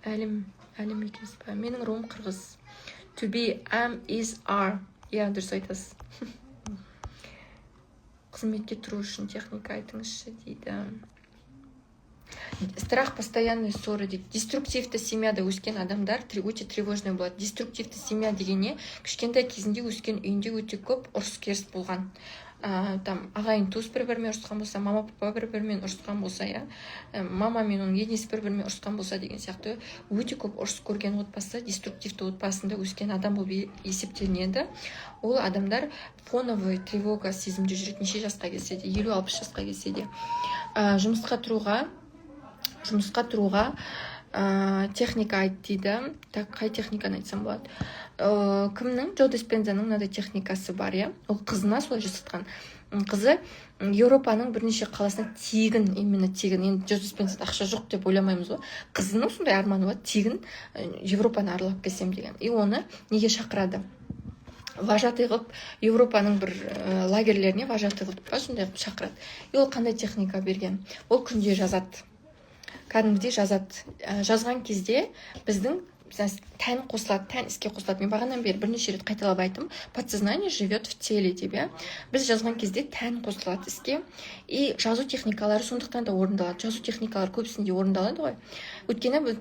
Әлім, Әлім екенсіз ба? Менің руым қырғыз. To be, am, is, are, иә, дұрыс айтасыз. Қызметке тұру үшін техника айтыңызшы дейді. Страх постоянной ссоры дейді. Деструктивті семьяда өскен адамдар өте тревожный болады. Деструктивті семья деген не? Кішкентай кезінде өскен үйінде өте көп ұрыс керіс болған, там ағайын туыс бір бірімен ұрысқан болса, мама, папа бір бірімен ұрысқан болса, иә, мама мен оның енесі бір бірімен ұрысқан болса деген сияқты, өте көп ұрыс көрген отбасы деструктивті отбасында өскен адам болып есептелінеді. Ол адамдар фоновый тревога сезімде жүреді, неше жасқа келсе де, 50-60 жасқа келсе де. Жұмысқа тұруға техника айт дейді. Так, қай техниканы айтсам болады? Кімнің, Джо Диспензаның мынадай техникасы бар, иә, ол қызына солай жасатқан. Қызы Еуропаның бірнеше қаласына тегін, именно тегін, енді Джо Диспензада ақша жоқ деп ойламаймыз ғой, қызының сондай арманы болады, тегін Европаны аралап келсем деген. И оны неге шақырады, вожатый қылып, Европаның бір лагерьлеріне вожатый қылып па, сондай қылып шақырады. И ол қандай техника берген? Ол күнде жазады, кәдімгідей жазады. Жазған кезде біздің тән қосылады, тән іске қосылады. Мен бағанадан бері бірнеше рет қайталап айттым, подсознание живет в теле деп, иә. Біз жазған кезде тән қосылады іске. И жазу техникалары сондықтан да орындалады. Жазу техникалары көбісінде орындалады ғой, өйткені бұл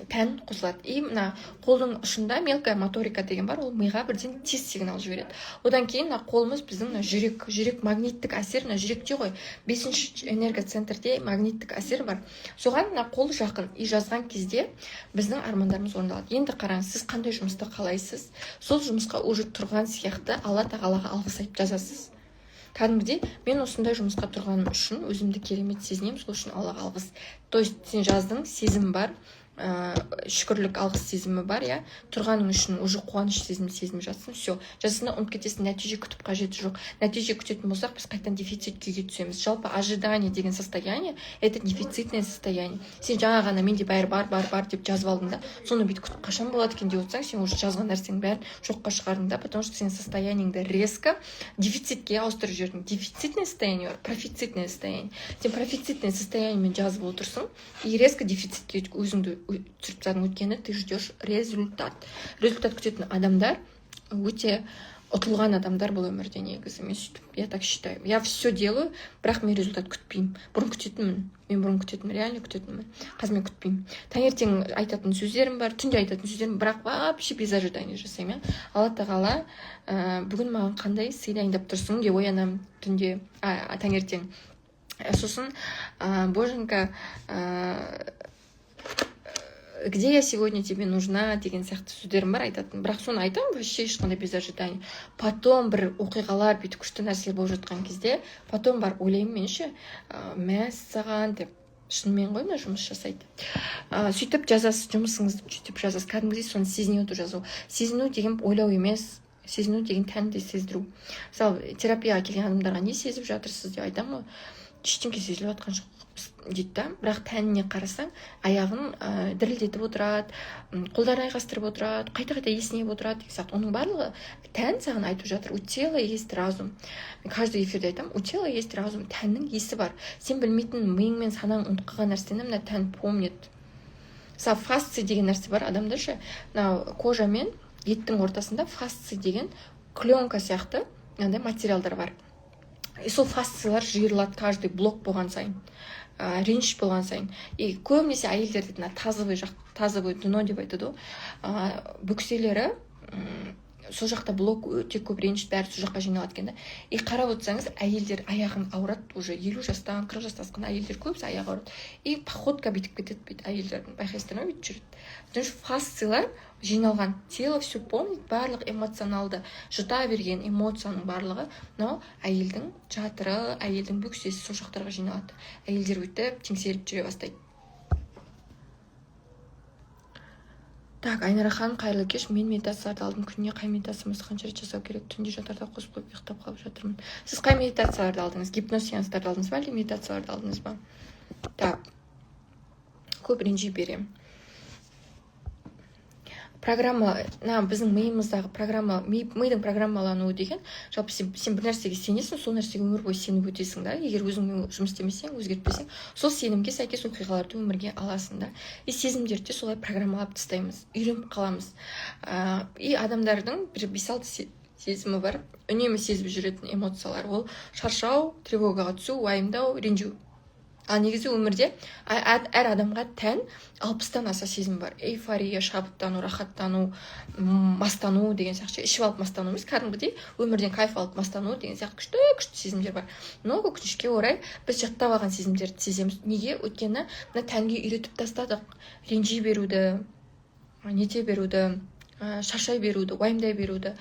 тән қосылады. И мына қолдың ұшында мелкая моторика деген бар, ол миға бірден тез сигнал жібереді. Одан кейін мына қолымыз, біздің мына жүрек, магниттік әсер мына жүректе ғой, бесінші энергоцентрде магниттік әсер бар, соған мына қол жақын. И жазған кезде біздің армандарымыз орындалады. Енді қараңыз, сіз қандай жұмысты қалайсыз, сол жұмысқа уже тұрған сияқты Алла тағалаға алғыс айтып жазасыз кәдімгідей: «Мен осындай жұмысқа тұрғаным үшін өзімді керемет сезінемін, сол үшін Аллаға алғыс». То есть сен жаздың, сезім бар, шүкірлік, алғыс сезімі бар, иә, тұрғаның үшін уже қуаныш сезімін сезініп жатсың. Все, жазасың да, ұмытып кетесің. Нәтиже күтіп қажеті жоқ. Нәтиже күтетін болсақ, біз қайтадан дефицит күйге түсеміз. Жалпы ожидание деген состояние — это дефицитное состояние. Сен жаңа ғана «Менде бәрі бар, бар, бар» деп жазып алдың да, соны бүйтіп күтіп, қашан болады екен деп отырсаң, сен уже жазған нәрсенің бәрін жоққа шығардың да, потому что сен состояниеңді резко дефицитке ауыстырып жібердің. Дефицитное состояние бар, профицитное состояние. Сен профицитное состояниемен жазып отырсың и резко дефицитке өзіңді түсіріп тастадың, өйткені ты ждешь результат. Результат күтетін адамдар өте ұтылған адамдар бұл өмірде негізі. Мен сөйтіп, я так считаю. Я все делаю, бірақ мен результат күтпеймін. Бұрын күтетінмін, мен бұрын күтетінмін, реально күтетінмін. Қазір мен күтпеймін. Таңертең айтатын сөздерім бар, түнде айтатын сөздерім, бірақ вообще без ожидания жасаймын, иә. «Алла тағала, бүгін маған қандай сый дайындап тұрсың?» деп оянамын түнде, таңертең. Сосын «Боженька, где я сегодня тебе нужна?» деген сияқты сөздерім бар айтатын. Бірақ соны айтамын вообще ешқандай без ожиданий. Потом бір оқиғалар, бүйтіп күшті нәрселер болып жатқан кезде, потом барып ойлаймын мен ше, мәссаған деп, шынымен ғой мына жұмыс жасайды. Сөйтіп жазасыз жұмысыңызды, сөйтіп жазасыз кәдімгідей. Соны сезіне отырып жазу. Сезіну деген ойлау емес, сезіну деген тәнді сездіру. Мысалы, терапияға келген адамдарға «Не сезіп жатырсыз?» деп айтамын ғой. «Ештеңе сезіліп жатқан жоқ», — дейді да. Бірақ тәніне қарасаң, аяғын дірілдетіп отырады, қолдарын айқастырып отырады, қайта қайта есінеп отырады деген сияқты. Оның барлығы тән саған айтып жатыр. У тела есть разум. Мен каждый эфирде айтамын: у тела есть разум. Тәннің есі бар. Сен білмейтін, миың мен санаң ұмытып қалған нәрсені мына тән помнит. Мысалы, фасций деген нәрсе бар адамда ше. Мынау кожа мен еттің ортасында фасций деген пленка сияқты мынандай материалдар бар. И сол фасциялар жиырылады каждый блок болған сайын, реніш болған сайын. И көбінесе әйелдерде мына тазовый жақ, тазовый дно деп айтады ғой, бөкселері, сол жақта блок өте көп, реніш бәрі сол жаққа жиналады екен да. И қарап отырсаңыз, әйелдер аяғын ауырады уже 50 жастан, 40 жастан асқан әйелдер көбісі аяғы ауырады. И походка бүйтіп кетеді, бүйтіп әйелдердің, байқайсыздар ма, бүйтіп жүреді. Потому что фасциялар жиналған. Тело все помнит. Барлық эмоционалды жұта берген эмоцияның барлығы мынау әйелдің жатыры, әйелдің бөксесі, сол жақтарға жиналады. Әйелдер өйтіп теңселіп жүре бастайды. Так, Айнара ханым, қайырлы кеш. Мен медитацияларды алдым. Күніне қай медитациямызды қанша рет жасау керек? Түнде жатарда қосып қойып, ұйықтап қалып жатырмын. Сіз қай медитацияларды алдыңыз? Гипноз сеанстарды алдыңыз ба, әлде медитацияларды алдыңыз ба? Так, көп ренжи беремін. Программа, мына біздің миымыздағы программа, мидың программалануы деген. Жалпы сен бір нәрсеге сенесің, сол нәрсеге өмір бойы сеніп өтесің да. Егер өзіңмен жұмыс істемесең, өзгертпесең, сол сенімге сәйкес оқиғаларды өмірге аласың да. И сезімдерді де солай программалап тастаймыз, үйреніп қаламыз. И адамдардың бір бес алты сезімі бар үнемі сезіп жүретін эмоциялар. Ол шаршау, тревогаға түсу, уайымдау, ренжу. Ал негізі өмірде әр адамға тән 60-тан аса сезім бар: эйфория, шабыттану, рахаттану, мастану деген сияқты. Ішіп алып мастану емес, кәдімгідей өмірден кайф алып мастану деген сияқты күшті күшті сезімдер бар. Но өкінішке орай, біз жаттап алған сезімдерді сеземіз. Неге? Өйткені мына тәнге үйретіп тастадық ренжи беруді, нете беруді, шаршай беруді, уайымдай беруді,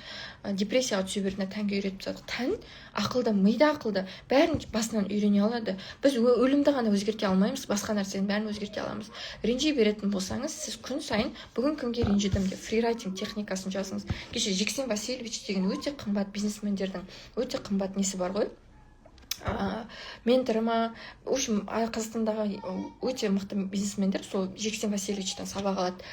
депрессияға түсе беруді. Тәнге үйретіп тастадық. Тән ақылды, ми да ақылды, бәрін басынан үйрене алады. Біз өлімді ғана өзгерте алмаймыз, басқа нәрсенің бәрін өзгерте аламыз. Ренжи беретін болсаңыз, сіз күн сайын «Бүгін кімге ренжідім?» деп фрирайтинг техникасын жазыңыз. Кеше Жексен Васильевич деген өте қымбат бизнесмендердің өте қымбат несі бар ғой, менторы ма, в общем, Қазақстандағы өте мықты бизнесмендер сол Жексен Васильевичтен сабақ алады.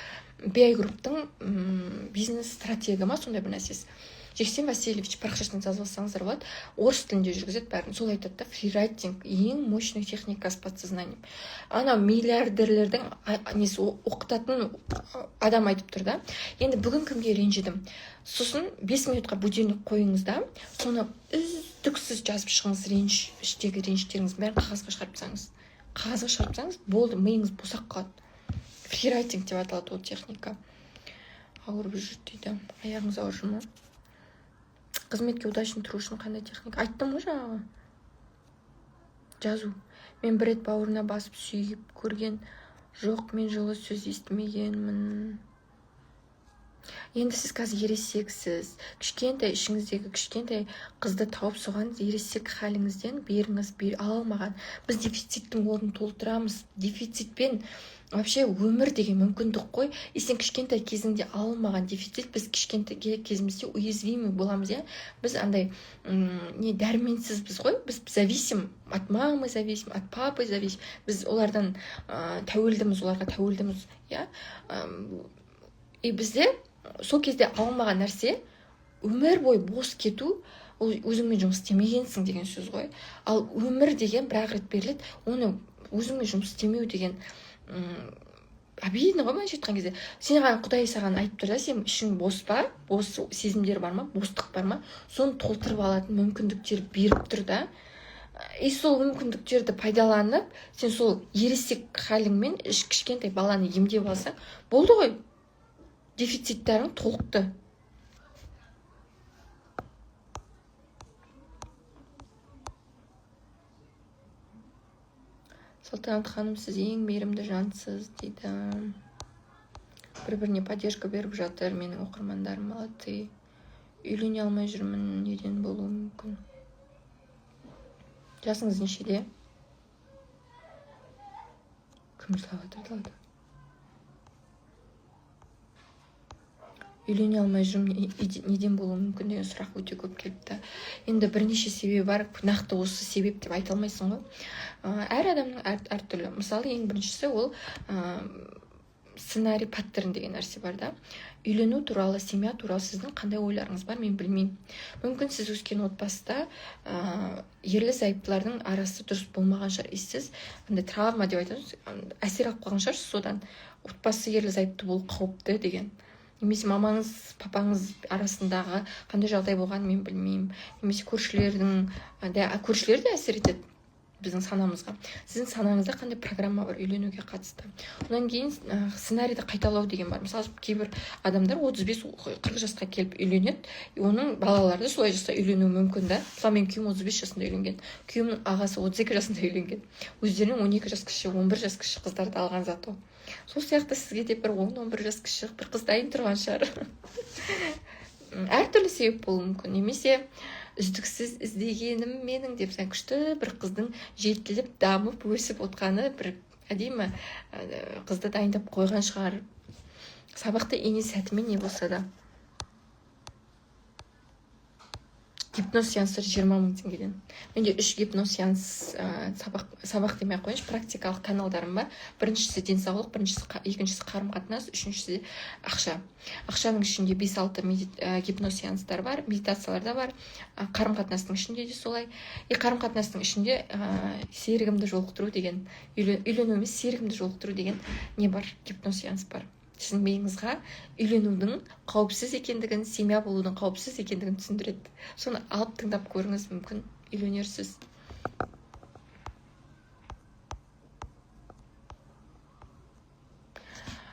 BI Групптың бизнес стратегі ма, сондай бір нәрсесі. Жексен Васильевич, парақшасынан жазып алсаңыздар болады, орыс тілінде жүргізеді бәрін. Сол айтады да: фрирайтинг — ең мощный техника с подсознанием. Анау миллиардерлердің несі, оқытатын адам айтып тұр да. Енді «Бүгін кімге ренжідім?» Сосын 5 минутқа будильник қойыңыз да, соны үздіксіз жазып шығыңыз. Реніш, іштегі реніштеріңіздің бәрін қағазға шығарып тастаңыз. Қағазға шығарып тастаңыз, болды, миыңыз босап қалады. Фрирайтинг деп аталады ол техника. Ауырып жүр дейді. Аяғыңыз ауырып жүр ма? Қызметке удачно тұру үшін қандай техника? Айттым ғой жаңағы, жазу. Мен бір рет бауырына басып сүйіп көрген жоқ, мен жылы сөз естімегенмін. Енді сіз қазір ересексіз. Кішкентай, ішіңіздегі кішкентай қызды тауып, соған ересек халіңізден беріңіз. Ала алмаған. Біз дефициттің орнын толтырамыз дефицитпен. Вообще өмір деген мүмкіндік қой. И сен кішкентай кезіңде ала алмаған дефицит, біз кішкентай кезімізде уязвимый боламыз, иә. Біз андай не, дәрменсізбіз ғой. Біз зависим от мамы, зависим от папы, зависим. Біз олардан тәуелдіміз, оларға тәуелдіміз, иә. И бізде сол кезде алмаған нәрсе өмір бойы бос кету. Ол өзіңмен жұмыс істемегенсің деген сөз ғой. Ал өмір деген бір ақ рет беріледі. Оны өзіңмен жұмыс істемеу деген обидно ғой. Былайша айтқан кезде, саған Құдай саған айтып тұр да: сен ішің бос па, бос сезімдер бар ма, бостық бар ма, соны толтырып алатын мүмкіндіктер беріп тұр да. И сол мүмкіндіктерді пайдаланып, сен сол ересек халіңмен кішкентай баланы емдеп алсаң болды ғой, дефициттарың толықты. Салтанат ханым, сіз ең мейірімді жансыз дейді. Бір-біріне поддержка беріп жатыр менің оқырмандарым, молодцы. Үйлене алмай жүрмін, неден болуы мүмкін? Жасыңыз нешеде? Кім жылап жатыр далада? Үйлене алмай жүрмін, неден болуы мүмкін деген сұрақ өте көп келіпті. Енді бірнеше себебі бар, нақты осы себеп деп айта алмайсың ғой. Әр адамның әртүрлі. Мысалы, ең біріншісі ол сценарий, паттерн деген нәрсе бар да. Үйлену туралы, семья туралы сіздің қандай ойларыңыз бар, мен білмеймін. Мүмкін сіз өскен отбасыда ерлі зайыптылардың арасы дұрыс болмаған шығар. И сіз андай травма деп айтамыз, әсер алып қалған шығарсыз содан. Отбасы ерлі зайыпты болу қауіпті деген. Немесе мамаңыз, папаңыз арасындағы қандай жағдай болғанын мен білмеймін. Немесе көршілер де әсер етеді біздің санамызға. Сіздің санаңызда қандай программа бар үйленуге қатысты. Одан кейін сценарийді қайталау деген бар. Мысалы, кейбір адамдар 35-40 жасқа келіп үйленеді, оның балалары да солай жаста үйленуі мүмкін да. Мысалы, менің күйеуім 35 жасында үйленген, күйеуімнің ағасы 32 жасында үйленген. Өздерінен 12 жас кіші, 11 жас кіші қыздарды алған зато. Сол сияқты сізге де бір 10-11 жас кіші бір қыз дайын тұрған шығар. Әртүрлі себеп болуы мүмкін. Немесе үздіксіз іздегенім менің деп сен күшті бір қыздың жетіліп, дамып, өсіп отқаны бір әдемі қызды дайындап қойған шығар. Сабақты ине сәтімен не болса да. Гипноз сеанстар 20 000 теңгеден. Менде 3 гипноз сеанс сабақ демей ақ қояйыншы, практикалық каналдарым бар. Біріншісі денсаулық, екіншісі қарым-қатынас, үшіншісі ақша. Ақшаның ішінде 5-6 гипноз сеанстар бар, медитациялар да бар. Қарым-қатынастың ішінде де солай. И қарым-қатынастың ішінде серігімді жолықтыру деген, үйлену емес, серігімді жолықтыру деген не бар, гипноз сеанс бар. Сіздің миыңызға үйленудің қауіпсіз екендігін, семья болудың қауіпсіз екендігін түсіндіреді. Соны алып тыңдап көріңіз, мүмкін үйленерсіз.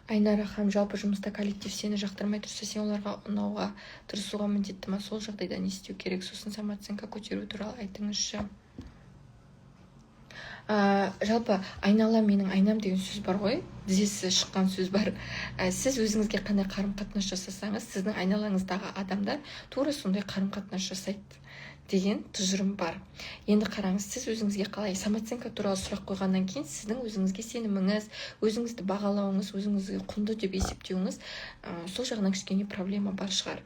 Айнара ханым, жалпы жұмыста коллектив сені жақтырмай тұрса, сен оларға ұнауға тырысуға міндетті ма? Сол жағдайда не істеу керек? Сосын самооценка көтеру туралы айтыңызшы. Жалпы айнала менің айнам деген сөз бар ғой, тізесі шыққан сөз бар. Сіз өзіңізге қандай қарым-қатынас жасасаңыз, сіздің айналаңыздағы адамдар тура сондай қарым-қатынас жасайды деген тұжырым бар. Енді қараңыз, сіз өзіңізге қалай самооценка туралы сұрақ қойғаннан кейін сіздің өзіңізге сеніміңіз, өзіңізді бағалауыңыз, өзіңізге құнды деп есептеуіңіз, сол жағынан кішкене проблема бар шығар.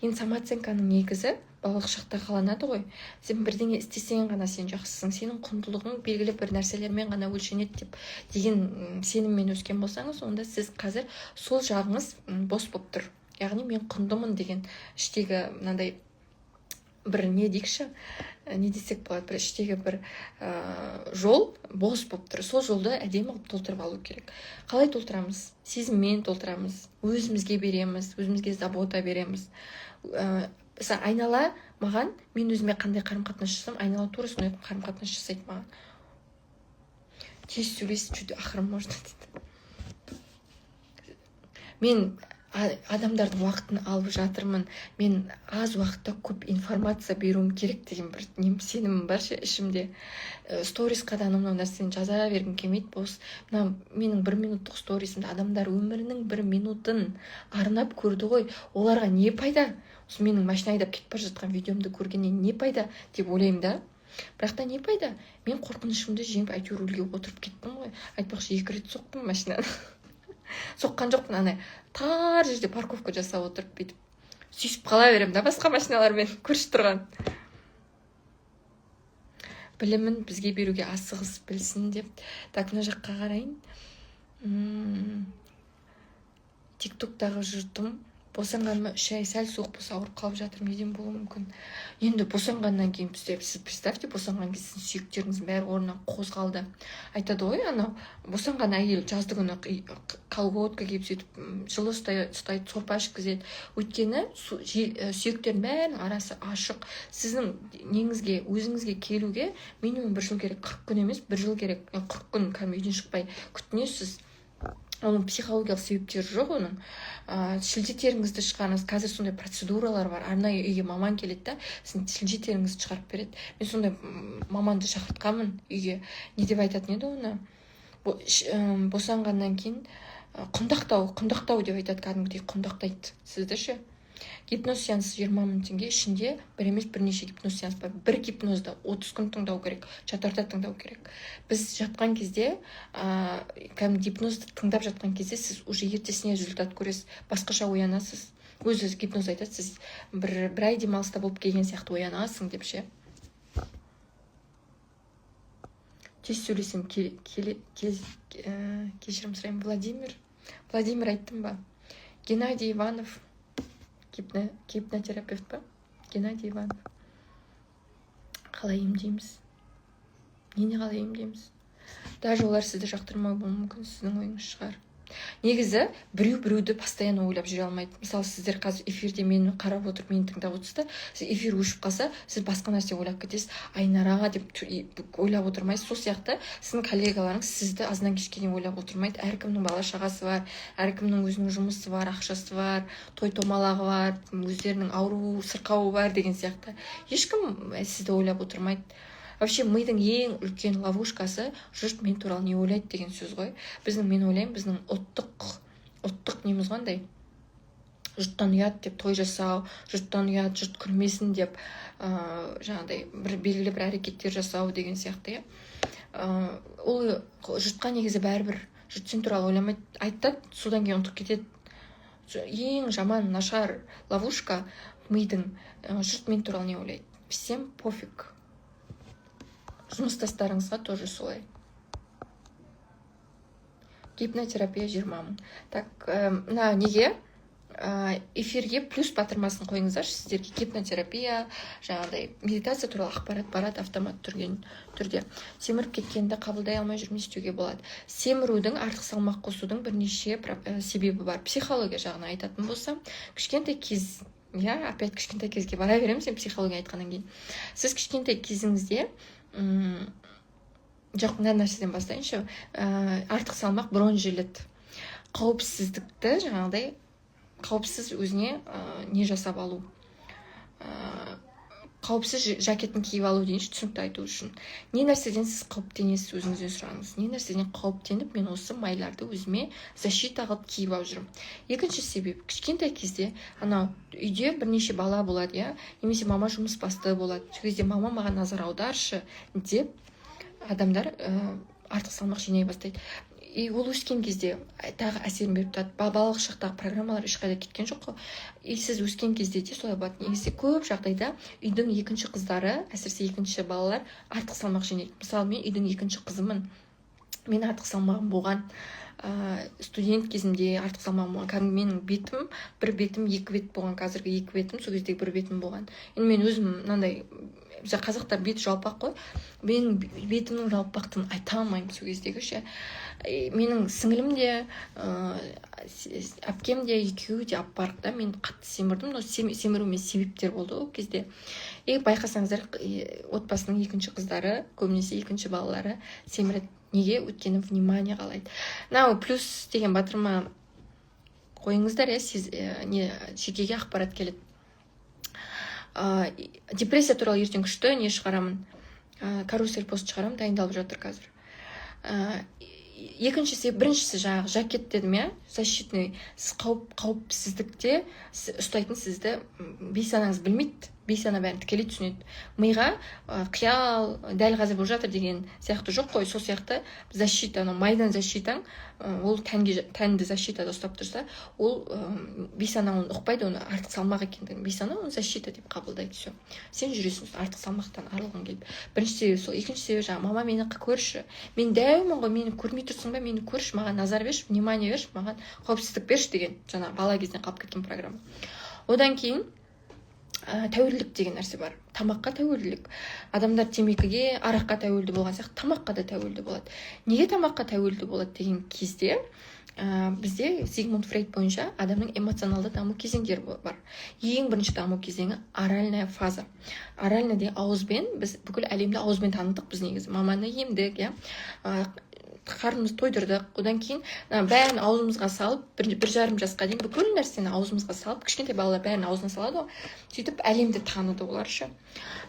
Енді самооценканың негізі балалық шақта қаланады ғой. Сен бірдеңе істесең ғана сен жақсысың, сенің құндылығың белгілі бір нәрселермен ғана өлшенеді деп деген сеніммен өскен болсаңыз, онда сіз қазір сол жағыңыз бос болып тұр. Яғни мен құндымын деген іштегі мынандай бір не дейікші, не десек болады, бір іштегі бір жол бос болып тұр. Сол жолды әдемі қылып толтырып алу керек. Қалай толтырамыз? Сезіммен толтырамыз, өзімізге береміз, өзімізге забота береміз. Мысалы, айнала маған, мен өзіме қандай қарым-қатынас жасасам, айнала тура сондай қарым-қатынас жасайды маған. Тез сөйлесіп, чуть ақырын можно дейді. Мен адамдардың уақытын алып жатырмын, мен аз уақытта көп информация беруім керек деген бір сенімім бар ше ішімде. Сторисқа да анау мынау нәрсені жаза бергім келмейді. Бос мына менің бір минуттық сторисімді адамдар өмірінің бір минутын арнап көрді ғой, оларға не пайда? Осы менің машина айдап кетіп бара жатқан видеомды көргеннен не пайда деп ойлаймын да. Бірақ та не пайда? Мен қорқынышымды жеңіп әйтеуір рульге отырып кеттім ғой. Айтпақшы, 2 рет соқтым машинаны. Соққан жоқпын, ана тар жерде парковка жасап отырып бүйтіп сүйісіп қала беремін да басқа машиналармен көрші тұрған. Білімін бізге беруге асығыс білсін деп. Так, мына жаққа қарайын. Тиктоктағы жұртым босанғаныма 3 ай, сәл суық болса ауырып қалып жатырмын, неден болуы мүмкін? Енді босанғаннан кейін бізде, сіз представьте, босанған кезде сіздің сүйектеріңіздің бәрі орнынан қозғалды. Айтады ғой, анау босанған әйел жазды күні колготка киіп сөйтіп, жылы ұстайды, сорпа ішкізеді. Өйткені сүйектердің бәрінің арасы ашық. Сіздің неңізге, өзіңізге келуге минимум 1 жыл керек, 40 күн емес, 1 жыл керек. 40 күн кәдімгі үйден шықпай күтінесіз. Оның психологиялық себептері жоқ оның. Шілде теріңізді шығарыңыз. Қазір сондай процедуралар бар. Арнайы үйге маман келеді да, сіздің шілде теріңізді шығарып береді. Мен сондай маманды шақыртқанмын үйге. Не деп айтатын еді оны? Босанғаннан кейін құндақтау, құндақтау деп айтады, кәдімгідей құндақтайды сізді ше. Гипноз сеансы 20 000 теңге, ішінде бір емес, бірнеше гипноз сеанс бар. Бір гипнозды 30 күн тыңдау керек, жатарда тыңдау керек. Біз жатқан кезде, кәдімгі гипнозды тыңдап жатқан кезде сіз уже ертесіне результат көресіз, басқаша оянасыз. Өзі гипноз айтады, сіз бір ай демалыста болып келген сияқты оянасың деп ше. Тез сөйлесем, кешірім сұраймын. Владимир, Владимир айттым ба? Геннадий Иванов гипнотерапевт па? Геннадий Иванов. Қалай емдейміз? Нені қалай емдейміз? Даже олар сізді жақтырмауы мүмкін, сіздің ойыңыз шығар. Негізі біреу біреуді постоянно ойлап жүре алмайды. Мысалы, сіздер қазір эфирде мені қарап отырып, мені тыңдап отырсыз да, сіз эфир өшіп қалса, сіз басқа нәрсе ойлап кетесіз, Айнара деп ойлап отырмайсыз. Сол сияқты сіздің коллегаларыңыз сізді азаннан кешке дейін ойлап отырмайды. Әркімнің бала шағасы бар, әркімнің өзінің жұмысы бар, ақшасы бар, той томалағы бар, өздерінің ауру сырқауы бар деген сияқты. Ешкім сізді ойлап отырмайды. Вообще мидың ең үлкен ловушкасы «жұрт мен туралы не ойлайды» деген сөз ғой. Біздің, мен ойлаймын, біздің ұлттық неміз ғой андай, жұрттан ұят деп той жасау, жұрттан ұят, жұрт күлмесін деп жаңағыдай бір белгілі бір әрекеттер жасау деген сияқты, иә. Ол жұртқа негізі бәрібір, жұрт сен туралы ойламайды, айтады, содан кейін ұмытып кетеді. Ең жаман, нашар ловушка мидың: жұрт мен туралы не ойлайды. Всем пофиг. Жұмыстастарыңызға тоже солай. Гипнотерапия 20 000. Так, мына неге, эфирге плюс батырмасын қойыңыздаршы. Сіздерге гипнотерапия, жаңағыдай медитация туралы ақпарат барады автомат түрде. Семіріп кеткенді қабылдай алмай жүрмін, не істеуге болады? Семірудің, артық салмақ қосудың бірнеше себебі бар. Психология жағынан айтатын болсам, кішкентай кез, иә, опять кішкентай кезге бара беремін. Сен психология айтқаннан кейін, сіз кішкентай кезіңізде, жоқ, мына нәрседен бастайыншы. Артық салмақ бронежилет, қауіпсіздікті, жаңағыдай қауіпсіз өзіне не жасап алу, қауіпсіз жакетін киіп алу дейінші, түсінікті айту үшін. Не нәрседен сіз қауіптенесіз, өзіңізден сұраңыз: не нәрседен қауіптеніп, мен осы майларды өзіме защита қылып киіп алып жүрмін? Екінші себеп: кішкентай кезде анау үйде бірнеше бала болады, иә, немесе мама жұмыс басты болады. Сол кезде «мама, маған назар аударшы» деп адамдар артық салмақ жинай бастайды. И ол өскен кезде тағы әсерін беріп тұрады. Балалық шақтағы программалар ешқайда кеткен жоқ қой. И сіз өскен кезде де солай болады. Негізі көп жағдайда үйдің екінші қыздары, әсіресе екінші балалар артық салмақ жинайды. Мысалы, мен үйдің екінші қызымын, мен артық салмағым болған. Студент кезімде артық салмағым болған. Кәдімгі менің бетім, бір бетім екі бет болған. Қазіргі екі бетім сол кездегі бір бетім болған. Енді мен өзім мынандай, бізде қазақтар беті жалпақ қой, менің бетімнің жалпақтығын айта алмаймын сол кездегі ше. И менің сіңілім де, әпкем де, екеуі де аппарық та. Мен қатты семірдім, но семіруіме себептер болды ол кезде. И байқасаңыздар, отбасының екінші қыздары, көбінесе екінші балалары семіреді. Неге? Өйткені внимание қалайды. Мынау плюс деген батырма қойыңыздар, иә, не, жекеге ақпарат келеді. Депрессия туралы ертең күшті не шығарамын, карусель пост шығарамын, дайындалып жатыр қазір. Екінші себеп, біріншісі жаңағы жакет дедім, иә, защитный. Сіз қауіпсіздікте ұстайтын сізді бейсанаңыз білмейді, бейсана бәрін тікелей түсінеді. Миға қиял, дәл қазір болып жатыр деген сияқты жоқ қой. Сол сияқты защита, анау майдан защитаң, ол тәнге, тәнді защитада ұстап тұрса, ол бейсана оны ұқпайды, оны артық салмақ екендігін. Бейсана оны защита деп қабылдайды. Все, сен жүресің артық салмақтан арылғың келіп. Бірінші себебі сол. Екінші себебі жаңағы «мама, мені көрші, мен дәумін ғой, мені көрмей тұрсың ба, мені көрші, маған назар берші, внимание берші, маған қауіпсіздік берші» деген жаңағы бала кезден қалып кеткен программа. Одан кейін тәуелділік деген нәрсе бар, тамаққа тәуелділік. Адамдар темекіге, араққа тәуелді болған сияқты, тамаққа да тәуелді болады. Неге тамаққа тәуелді болады деген кезде, бізде Зигмунд Фрейд бойынша адамның эмоционалды даму кезеңдері бар. Ең бірінші даму кезеңі — оральная фаза. Оральный деген ауызбен, біз бүкіл әлемді ауызбен таныдық. Біз негізі маманы емдік, иә, қарнымызды тойдырдық. Одан кейін мына бәрін аузымызға салып, 1,5 жасқа дейін бүкіл нәрсені аузымызға салып, кішкентай балалар бәрін аузына салады ғой, сөйтіп әлемді таныды олар ше.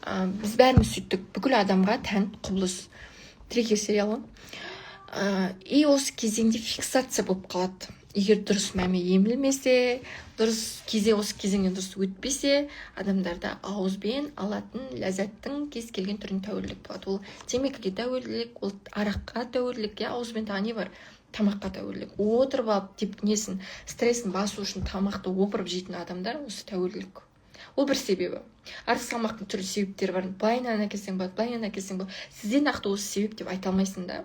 Біз бәріміз сөйттік, бүкіл адамға тән құбылыс. Триггер сериалы. И осы кезеңде фиксация болып қалады. Егер дұрыс мәме емілмесе, дұрыс кезе, осы кезеңнен дұрыс өтпесе, адамдарда ауызбен алатын ләззаттың кез келген түріне тәуелділік болады. Ол темекіге тәуелділік, ол араққа тәуелділік, иә. Ауызбен тағы не бар? Тамаққа тәуелділік. Отырып алып деп несін, стрессін басу үшін тамақты опырып жейтін адамдар, осы тәуелділік. Ол бір себебі. Артық салмақтың түрлі себептері бар. Былайынан әкелсең болады, былайынан әкелсең болады. Сізде нақты осы себеп деп айта алмайсың да.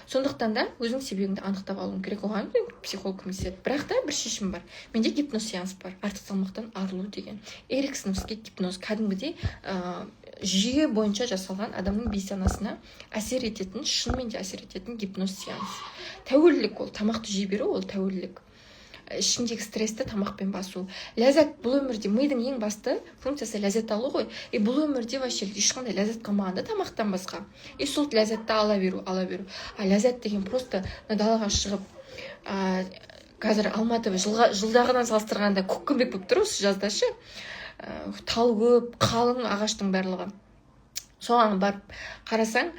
Сондықтан да өзің себебіңді анықтап алуың керек. Оған психолог көмектеседі. Бірақ та бір шешім бар. Менде гипноз сеанс бар, артық салмақтан арылу деген, эриксоновский гипноз. Кәдімгідей жүйе бойынша жасалған, адамның бейсанасына әсер ететін, шынымен де әсер ететін гипноз сеанс. Тәуелділік, ол тамақты жей беру, ол тәуелділік. Ішіндегі стрессті тамақпен басу. Ләззат. Бұл өмірде мидың ең басты функциясы ләззат алу ғой. И бұл өмірде вообще ешқандай ләззат қалмаған да тамақтан басқа. И сол ләззатты ала беру, ала беру. А ләззат деген просто мына далаға шығып, қазір Алматы жылға, жылдағыдан салыстырғанда көкпеңбек болып тұр осы жазда ше. Тал көп, қалың ағаштың барлығы. Соған барып қарасаң,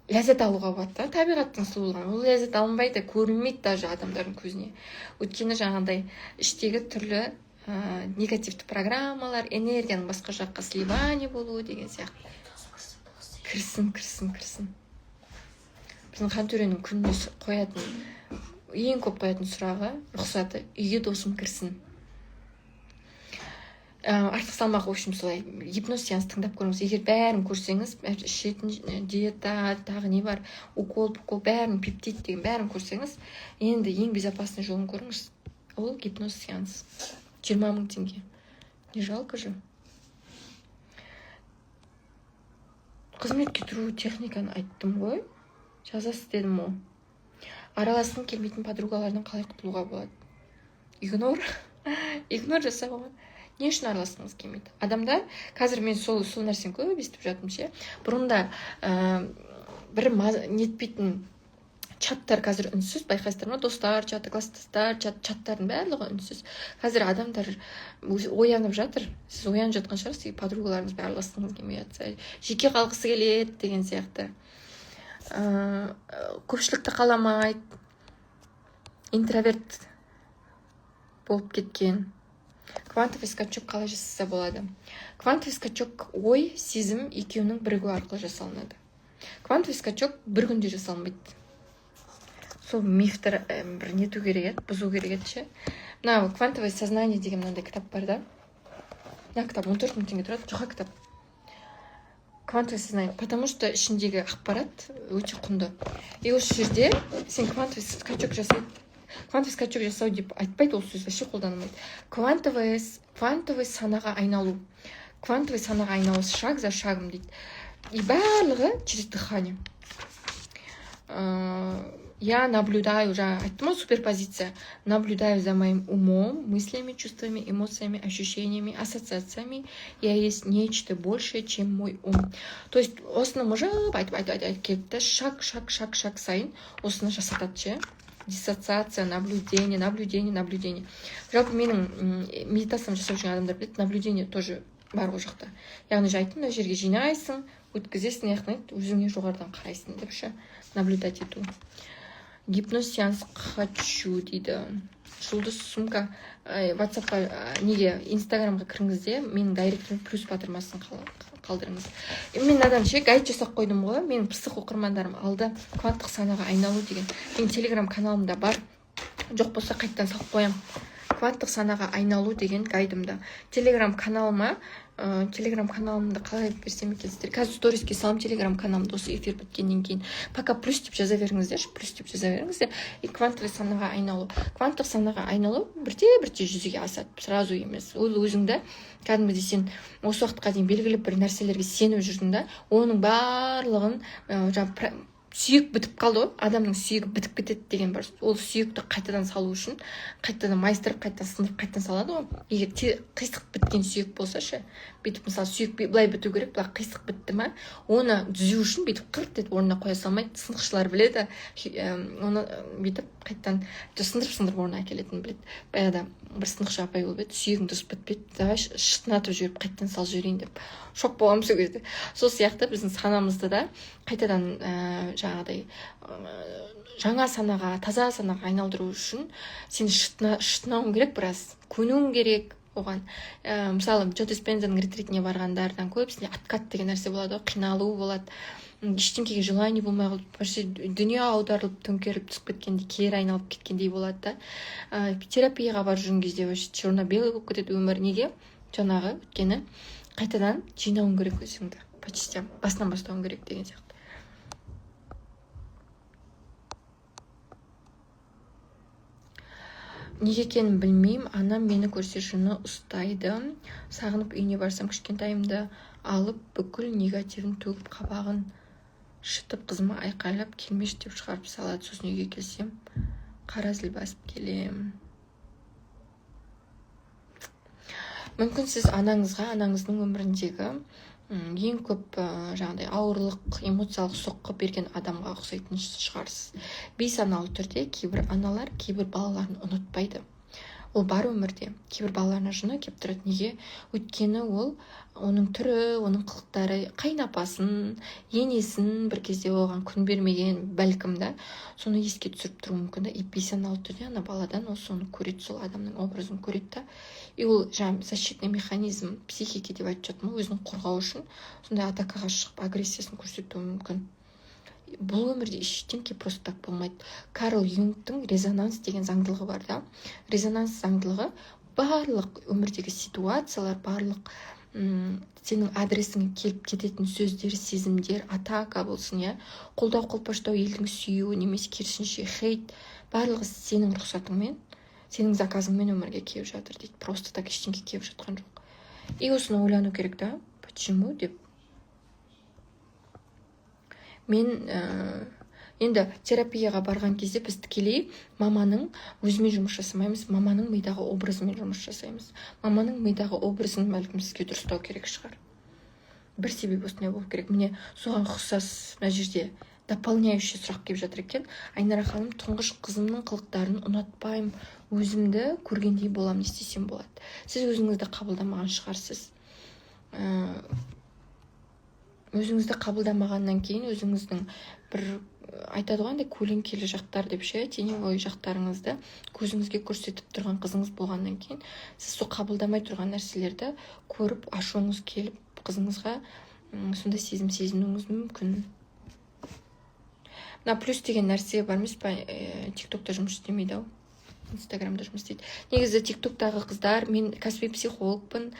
ләззат алуға болады да табиғаттың сұлулығынан. Ол ләззат алынбайды, көрінбейді даже адамдардың көзіне. Өйткені жаңағыдай іштегі түрлі негативті программалар, энергияның басқа жаққа сливание болуы деген сияқты. Кірсін, кірсін, кірсін. Біздің Хантөренің күніне қоятын, ең көп қоятын сұрағы, рұқсаты: «Үйге досым кірсін». Артық салмақ, в общем, солай. Гипноз сеанс тыңдап көріңіз. Егер бәрін көрсеңіз, ішетін диета, тағы не бар, укол укол бәрін, пептид деген, бәрін көрсеңіз, енді ең безопасный жолын көріңіз. Ол гипноз сеанс. 20 000 теңге, не жалко же. Қызметке тұру техниканы айттым ғой, жазасыз дедім ғой. Араласқым келмейтін подругалардан қалай құтылуға болады? Игнор, игнор жасауға болады. Не үшін араласқыңыз келмейді адамдар? Қазір мен сол нәрсені көп естіп жатырмын ше. Бұрында бір нетпейтін чаттар қазір үнсіз, байқайсыздар ма? Достар чаты, класстастар чат, чаттардың барлығы үнсіз. Қазір адамдар оянып жатыр. Сіз оянып жатқан шығарсыз. Егер подругаларыңызбен араласқыңыз келмей жатса, жеке қалғысы келеді деген сияқты, көпшілікті қаламайды, интроверт болып кеткен. Квантовый скачок қалай жасаса болады? Квантовый скачок ой, сезім екеуінің бірігуі арқылы жасалынады. Квантовый скачок бір күнде жасалынбайды. Сол мифті бір нету керек еді, бұзу керек еді ше. Мына «Квантовое сознание» деген мынандай кітап бар да. Мына кітап 14 000 теңге тұрады, жұқа кітап, «Квантовое сознание», потому что ішіндегі ақпарат өте құнды. И осы жерде сен квантовый скачок жасайды, квантовый скачок жасау деп айтпайды, ол сөз вообще қолданылмайды. Квантовый санаға айналу, квантовый санаға айналу, шаг за шагом дейді. И барлығы через дыхание. Я наблюдаю, жаңа айттым ғой, суперпозиция. Наблюдаю за моим умом, мыслями, чувствами, эмоциями, ощущениями, ассоциациями. Я есть нечто большее, чем мой ум. То есть осыны мыжып айтып, айтып, айтып, айтып келді да, шаг, шаг, шаг, шаг сайын осыны жасатады ше. Диссоциация, наблюдение, наблюдение, наблюдение. Жалпы менің медитациям жасап жүрген адамдар біледі, наблюдение тоже бар ол жақта. Яғни жаңа айттым, мына жерге жинайсың, өткізесің, яғни өзіңе жоғарыдан қарайсың деп ше, наблюдать ету. Гипноз сеанс хочу дейді Жұлдыз Сумка. Ватсапқа, неге, Инстаграмға кіріңіз де, менің директіме плюс батырмасын қалдырыңыз. И мен мынадан ше гайд жасап қойдым ғой. Менің пысық оқырмандарым алды. «Кванттық санаға айналу» деген менің Телеграм каналымда бар. Жоқ болса, қайтадан салып қоямын. «Кванттық санаға айналу» деген гайдымда, Телеграм каналыма. Телеграм каналымды қалай берсем екен сіздерге? Қазір сториске саламын Телеграм каналымды осы эфир біткеннен кейін. Пока плюс деп жаза беріңіздерші, плюс деп жаза беріңіздер. И квантовый санаға айналу, кванттық санаға айналу бірте бірте жүзеге асады, сразу емес. Ол өзіңді кәдімгідей, сен осы уақытқа дейін белгілі бір нәрселерге сеніп жүрдің да, оның барлығын, жаңағы сүйек бітіп қалды ғой, адамның сүйегі бітіп кетеді деген бар. Ол сүйекті қайтадан салу үшін қайтадан майыстырып, қайтадан сындырып, қайтадан салады ғой. Егер қисық біткен сүйек болса ше, бүйтіп, мысалы, сүйек былай біту керек, былай қисық бітті ма, оны түзеу үшін бүйтіп қырт етіп орнына қоя салмайды. Сынықшылар біледі, оны бүйтіп қайтадан сындырып, сындырып орнына әкелетінін біледі. Баяғыда бір сынықшы апай болып еді: «Сүйегің дұрыс бітпеді, давай шытынатып жіберіп, қайтадан салып жіберейін», — деп. Шок болғанмын сол кезде. Сол сияқты біздің санамызды да қайтадан Жаңағыдай жаңа санаға, таза санаға айналдыру үшін сен шытынауың керек, біраз көнуің керек оған. Мысалы, Джо Диспензаның ретритіне барғандардан көбісінде откат деген нәрсе болады ғой, қиналу болады, ештеңкеге желание болмай қалып, вообще дүние аударылып, төңкеріліп түсіп кеткендей, кері айналып кеткендей болады да. Терапияға барып жүрген кезде вообще черно белый болып кетеді өмір. Неге? Жаңағы, өйткені қайтадан жинауың керек өзіңді, по частям, басынан бастауың керек деген сияқты. Неге екенін білмеймін, анам мені көрсе, жыны ұстайды. Сағынып үйіне барсам, кішкентайымды алып, бүкіл негативін төгіп, қабағын шытып, қызыма айқайлап, келмеші деп шығарып салады. Сосын үйге келсем, қара зіл басып келемін. Мүмкін, сіз анаңызға, анаңыздың өміріндегі ең көп жаңағыдай ауырлық, эмоциялық соққы берген адамға ұқсайтын шығарсыз. Бейсаналы түрде кейбір аналар кейбір балаларын ұнатпайды, ол бар өмірде. Кейбір балаларына жыны келіп тұрады. Неге? Өйткені ол оның түрі, оның қылықтары қайынапасын, енесін бір кезде оған күн бермеген бәлкім да, соны еске түсіріп тұруы мүмкін да. И бейсаналы түрде ана баладан ол соны көреді, сол адамның образын көреді да. И ол жаңағы защитный механизм психики деп айтып жатырмын ғой, өзін қорғау үшін сондай атакаға шығып, агрессиясын көрсетуі мүмкін. Бұл өмірде ештеңке просто так болмайды. Карл Юнгтың резонанс деген заңдылығы бар да. Резонанс заңдылығы: барлық өмірдегі ситуациялар, барлық сенің адресіңе келіп кететін сөздер, сезімдер, атака болсын, иә, қолдау, қолпаштау, елдің сүюі немесе керісінше хейт, барлығы сенің рұқсатыңмен, сенің заказыңмен өмірге келіп жатыр дейді. Просто так ештеңке келіп жатқан жоқ. И осыны ойлану керек та, почему деп. Мен енді терапияға барған кезде біз тікелей маманың өзімен жұмыс жасамаймыз, маманың мидағы образымен жұмыс жасаймыз. Маманың мидағы образын бәлкім сізге дұрыстау керек шығар, бір себеп осындай болу керек. Міне, соған ұқсас мына жерде дополняющий сұрақ келіп жатыр екен. Айнара ханым, тұңғыш қызымның қылықтарын ұнатпаймын, өзімді көргендей боламын, не істесем болады? Сіз өзіңізді қабылдамаған шығарсыз. Өзіңізді қабылдамағаннан кейін өзіңіздің бір, айтады ғой, андай көлеңкелі жақтар деп ше, теневой жақтарыңызды көзіңізге көрсетіп тұрған қызыңыз болғаннан кейін, сіз сол қабылдамай тұрған нәрселерді көріп, ашуыңыз келіп, қызыңызға сондай сезім сезінуіңіз мүмкін. Мына плюс деген нәрсе бар емес па? Тиктокта жұмыс істемейді ау, Инстаграмда жұмыс істейді. Негізі Тиктоктағы қыздар, мен кәсіби психологпын,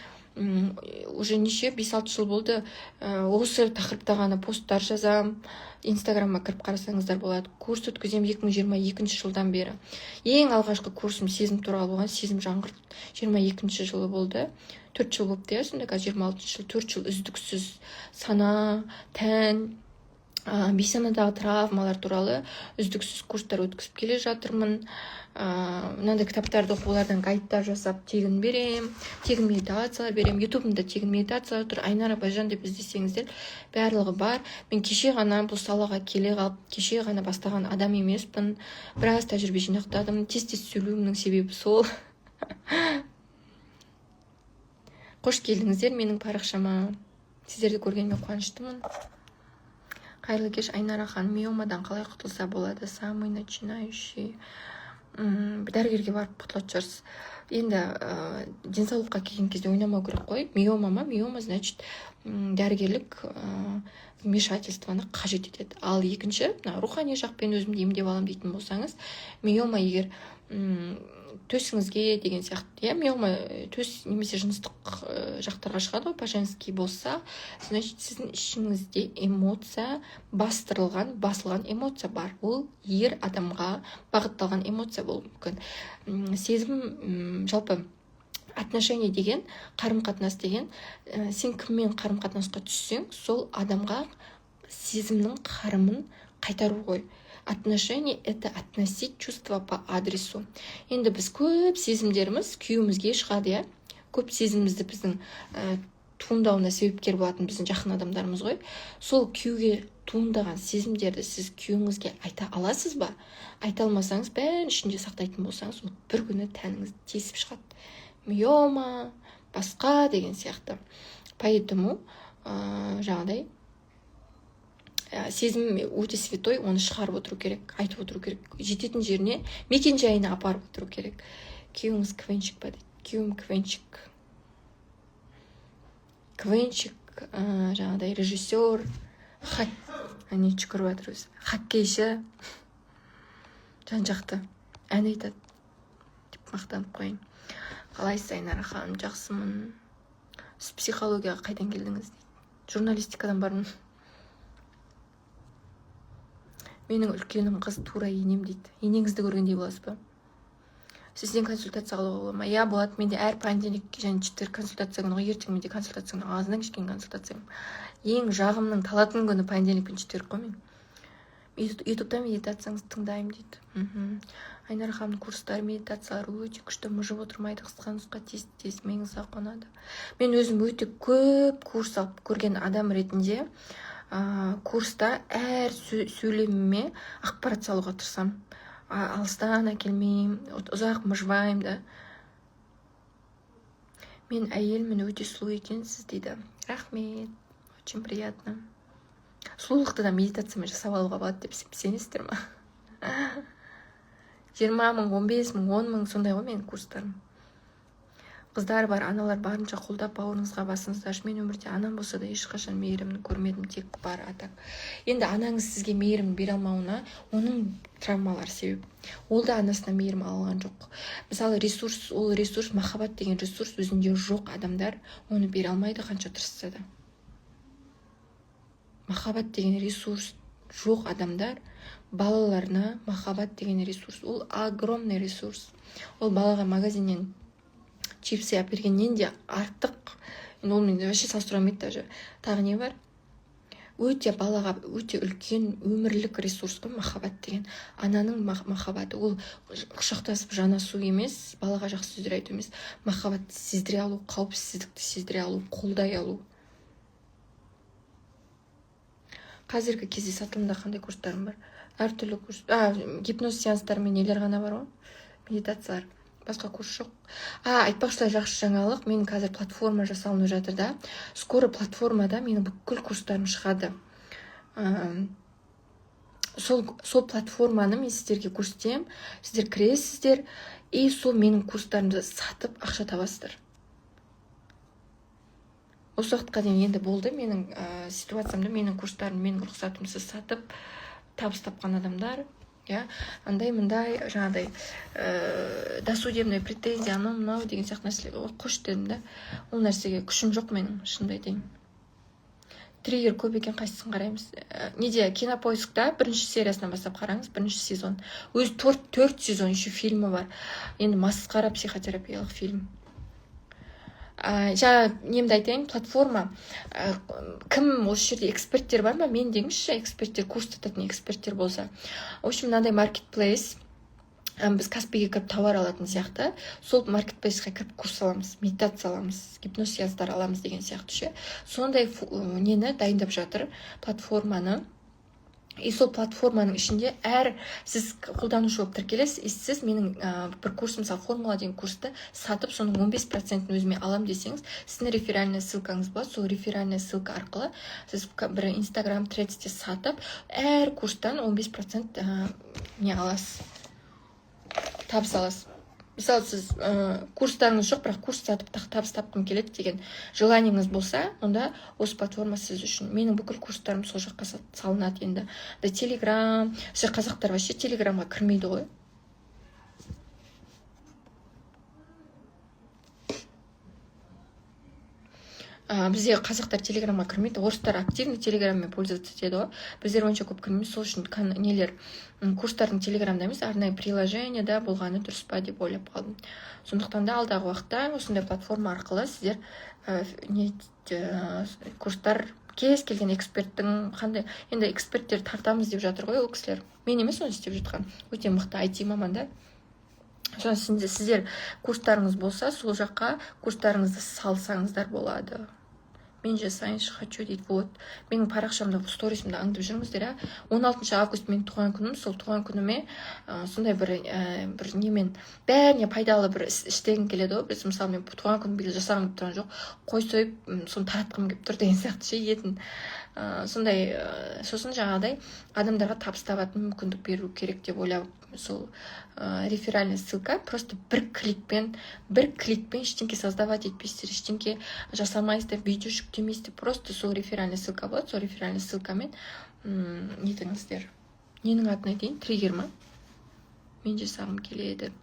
уже неше, 5-6 жыл болды, осы тақырыпта ғана посттар жазам. Инстаграмға кіріп қарасаңыздар болады. Курс өткіземін 2022 жылдан бері. Ең алғашқы курсым сезім туралы болған, сезім жаңғырт, 22 жылы болды. 4 жыл болыпты, иә. Сонда қазір 26-жыл, 4 жыл үздіксіз сана, тән, бейсанадағы травмалар туралы үздіксіз курстар өткізіп келе жатырмын. Мынандай кітаптарды оқып, олардан гайдтар жасап тегін берем, тегін медитациялар беремін. Ютубымда тегін медитациялар тұр, Айнара Байжан деп іздесеңіздер, барлығы бар. Мен кеше ғана бұл салаға келе қалып, кеше ғана бастаған адам емеспін, біраз тәжірибе жинақтадым. Тез тез сөйлеуімнің себебі сол. Қош келдіңіздер менің парақшама, сіздерді көргеніме қуаныштымын. Қайырлы кеш, Айнара ханым, миомадан қалай құтылса болады? Самый начинающий. Дәрігерге барып құтылатын шығарсыз енді. Денсаулыққа келген кезде ойнамау керек қой. Миома ма? Миома, значит, дәрігерлік вмешательствоны қажет етеді. Ал екінші, мына рухани жақпен өзімді емдеп аламын дейтін болсаңыз, миома егер төсіңізге деген сияқты, иә, миома төс немесе жыныстық жақтарға шығады ғой, по женский болса, значит, сіздің ішіңізде эмоция бастырылған, басылған эмоция бар. Ол ер адамға бағытталған эмоция болуы мүмкін. Сезім, жалпы отношение деген, қарым қатынас деген, сен кіммен қарым қатынасқа түссең, сол адамға сезімнің қарымын қайтару ғой. Отношение — это относить чувства по адресу. Енді біз көп сезімдеріміз күйеуімізге шығады, иә, көп сезімімізді біздің туындауына себепкер болатын біздің жақын адамдарымыз ғой. Сол күйеуге туындаған сезімдерді сіз күйеуіңізге айта аласыз ба? Айта алмасаңыз, бәрін ішінде сақтайтын болсаңыз, ол бір күні тәніңізді тесіп шығады, миома, басқа деген сияқты. Поэтому жаңағыдай Сезім өте святой, оны шығарып отыру керек, айтып отыру керек, жететін жеріне, мекен жайына апарып отыру керек. Күйеуіңіз КВНщик па дейді. Күйеуім КВНщик. КВНщик, жаңағыдай режиссер, әне түкіріп жатыр өзі. Хоккейші, жан жақты ән айтады деп мақтанып қояйын. Қалайсыз, Айнара ханым? Жақсымын. Сіз психологияға қайдан келдіңіз дейді. Журналистикадан бармын. Менің үлкенім қыз, тура енем дейді. Енеңізді көргендей боласыз ба? Сізден консультация алуға бола ма? Иә, болады. Менде әр понедельник және четверг консультация күні ғой. Ертең менде консультация күні, азаннан кешке консультация. Ең жағымның талатын күні понедельник пен четверг қой мен. Ютубта медитацияңызды тыңдаймын дейді. Айнара ханымның курстары, медитациялары өте күшті, мыжып отырмайды, қысқа нұсқа, тез тез миыңызға қонады. Мен өзім өте көп курс алып көрген адам ретінде, курста әр сөйлеміме ақпарат салуға тырысамын. Алыстан әкелмеймін, ұзақ мыжбаймын да. Мен әйелмін, өте сұлу екенсіз дейді. Рахмет, очень приятно. Сұлулықты да медитациямен жасап алуға болады деп сенесіздер ма? 20 000, 15 000, 10 000, сондай ғой менің курстарым. Қыздар бар, аналар барынша қолдап, бауырыңызға басыңыздаршы. Мен өмірде анам болса да, ешқашан мейірімін көрмедім, тек бар а так. Енді анаңыз сізге мейірім бере алмауына оның травмалары себеп. Ол да анасынан мейірім ала алған жоқ. Мысалы, ресурс, ол ресурс, махаббат деген ресурс өзінде жоқ адамдар оны бере алмайды, қанша тырысса да. Махаббат деген ресурс жоқ адамдар балаларына махаббат деген ресурс, ол огромный ресурс. Ол балаға магазиннен чипсы алып бергеннен де артық. Енді ол мен вообще салыстыра алмайды даже. Тағы не бар? Өте балаға өте үлкен өмірлік ресурс қой махаббат деген. Ананың махаббаты ол құшақтасып жанасу емес, балаға жақсы сөздер айту емес, махаббатты сездіре алу, қауіпсіздікті сездіре алу, қолдай алу. Қазіргі кезде сатылымда қандай курстарым бар? Әртүрлі курс, гипноз сеанстары мен нелер ғана бар ғой, медитациялар, басқа курс жоқ. Айтпақшы, жақсы жаңалық, мен қазір платформа жасалынып жатыр да, скоро платформада менің бүкіл курстарым шығады. Сол платформаны мен сіздерге көрсетемін, сіздер кіресіздер и сол менің курстарымды сатып ақша табасыздар. Осы уақытқа дейін енді болды менің ситуациямда менің курстарымды менің рұқсатымсыз сатып табыс тапқан адамдар, иә, андай мындай жаңағыдай досудебный претензия, анау мынау деген сияқты нәрселер. Ой, қош дедім да, ол нәрсеге күшім жоқ менің, шынымды айтайын. Триггер көп екен, қайсысын қараймыз? Неде, Кинопоискта бірінші сериясынан бастап қараңыз, бірінші сезон. Өзі төрт сезон, еще фильмі бар. Енді масқара психотерапиялық фильм. Жаңа немді айтайын, платформа. Кім осы жерде, эксперттер бар ма? Мен деңізші, эксперттер, курс сататын эксперттер болса. В общем, мынандай маркетплейс, біз Каспиге кіріп тауар алатын сияқты, сол маркетплейске кіріп курс аламыз, медитация аламыз, гипноз сеанстар аламыз деген сияқты ше. Сондай нені дайындап жатыр, платформаны. И сол платформаның ішінде әр сіз қолданушы болып тіркелесіз, и сіз менің бір курс, мысалы, формула деген курсты сатып, соның 15%-ін өзіме алам десеңіз, сіздің реферальная ссылкаңыз болады. Сол реферальная ссылка арқылы сіз бір Инстаграм, Тредсте сатып, әр курстан 15% не аласыз, табыс аласыз. Мысалы, сіз курстарыңыз жоқ, бірақ курс сатып табыс тапқым келеді деген желаниеңіз болса, онда осы платформа сіз үшін. Менің бүкіл курстарым сол жаққа салынады енді. Да, Телеграм, сіз қазақтар вообще Телеграмға кірмейді ғой. Бізде қазақтар Телеграмға кірмейді, орыстар активно Телеграммен пользоваться етеді ғой, біздер онша көп кірмейміз. Сол үшін нелер, курстардың Телеграмда емес, арнайы приложениеда болғаны дұрыс па деп ойлап қалдым. Сондықтан да алдағы уақытта осындай платформа арқылы сіздер не, курстар кез келген эксперттің, қандай енді эксперттер тартамыз деп жатыр ғой ол кісілер, мен емес оны істеп жатқан, өте мықты IT мамандар. Соны сіздер курстарыңыз болса, сол жаққа курстарыңызды салсаңыздар болады. Мен жасайыншы, хочу дейді. Вот менің парақшамда, сторисімді аңдып жүріңіздер, иә. 16 август менің туған күнім. Сол туған күніме сондай бір бір немен, бәріне пайдалы бір іс істегім келеді ғой. Біз, мысалы, мен туған күнім биыл жасағым келіп тұрған жоқ, қой сойып, соны таратқым келіп тұр деген сияқты ше, етін. Сондай сосын жаңағыдай адамдарға табыс табатын мүмкіндік беру керек деп ойлап, сол реферальный ссылка просто бір кликпен, бір кликпен, ештеңке создавать етпейсіздер, ештеңке жасамайсыздар, видео жүктемейсіздер, просто сол реферальный ссылка болады. Сол реферальный ссылкамен нетіңіздер. Ненің атын айтайын, триггер ма? Мен жасағым келеді.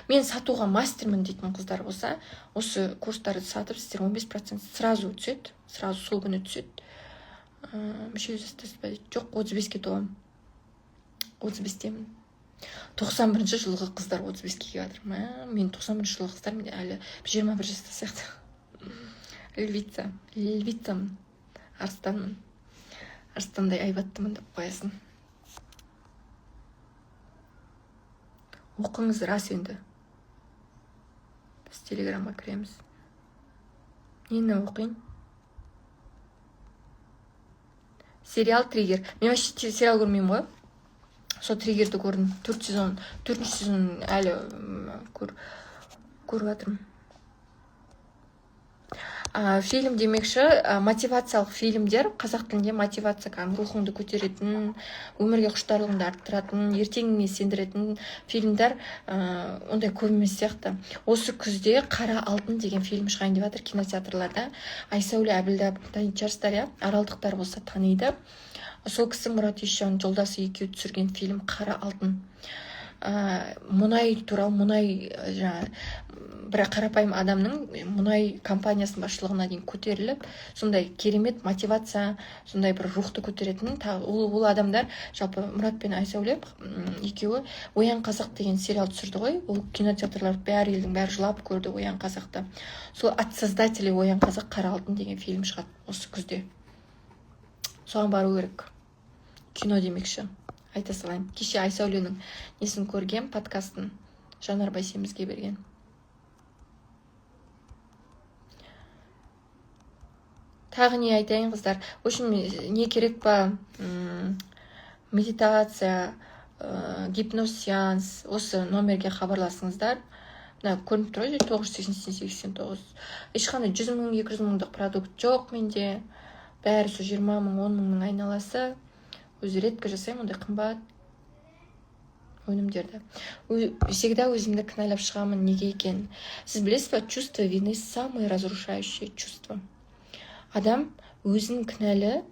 Мен сатуға мастермін дейтін қыздар болса, осы курстарды сатып, сіздер 15% сразу түседі, сразу сол күні түседі. Мүше жастасыз ба дейді. Жоқ, 35-ке толамын, 35-темін. 91-ші жылғы қыздар 35-ке келіп жатыр. Мә, мен 91-ші жылғы қыздар, менде әлі 21 жаста сияқты. Львица, львицамын, арыстанмын, арыстандай айбаттымын деп қоясың. Оқыңыз, рас. Енді біз Телеграмға кіреміз. Нені оқиын? Сериал «Триггер». Мен вообще сериал көрмеймін ғой. Сол «Триггерді» көрдім, төрт сезон, төртінші сезон әлі көріп жатырмын. Фильм демекші, мотивациялық фильмдер қазақ тілінде, мотивация, кәдімгі рухыңды көтеретін, өмірге құштарлығыңды арттыратын, ертеңіңе сендіретін фильмдер ондай көп емес сияқты. Осы күзде «Қара алтын» деген фильм шығайын деп жатыр кинотеатрларда. Айсәуле Әбілда, танитын шығарсыздар, иә, аралдықтар болса таниды. Сол кісі, Мұрат Есжан жолдасы екеуі түсірген фильм «Қара алтын». Мұнай туралы, мұнай, жаңағы бір қарапайым адамның мұнай компаниясының басшылығына дейін көтеріліп, сондай керемет мотивация, сондай бір рухты көтеретін. Тағы ол адамдар, жалпы Мұрат пен Айсәуле екеуі «Оян, қазақ» деген сериал түсірді ғой. Ол кинотеатрлар, бәрі, елдің бәрі жылап көрді «Оян, қазақты». Сол от создателей «Оян, қазақ» «Қара алтын» деген фильм шығады осы күзде, соған бару керек. Кино демекші, айта салайын, кеше Айсәуленің несін көргем, подкастын, Жанар Байсемізге берген. Тағы не айтайын, қыздар? В общем, не керек па? Медитация, гипноз сеанс, осы номерге хабарласыңыздар. Мына көрініп тұр ғой, 980 89. Ешқандай 100 000, 200 мыңдық продукт жоқ менде, бәрі сол 20 000, 10 мыңның айналасы. Өзі редко жасаймын ондай қымбат өнімдерді. Всегда өзімді кінәлап шығамын, неге екенін сіз білесіз ба? Чувство вины — самое разрушающее чувство. Адам өзін кінәлі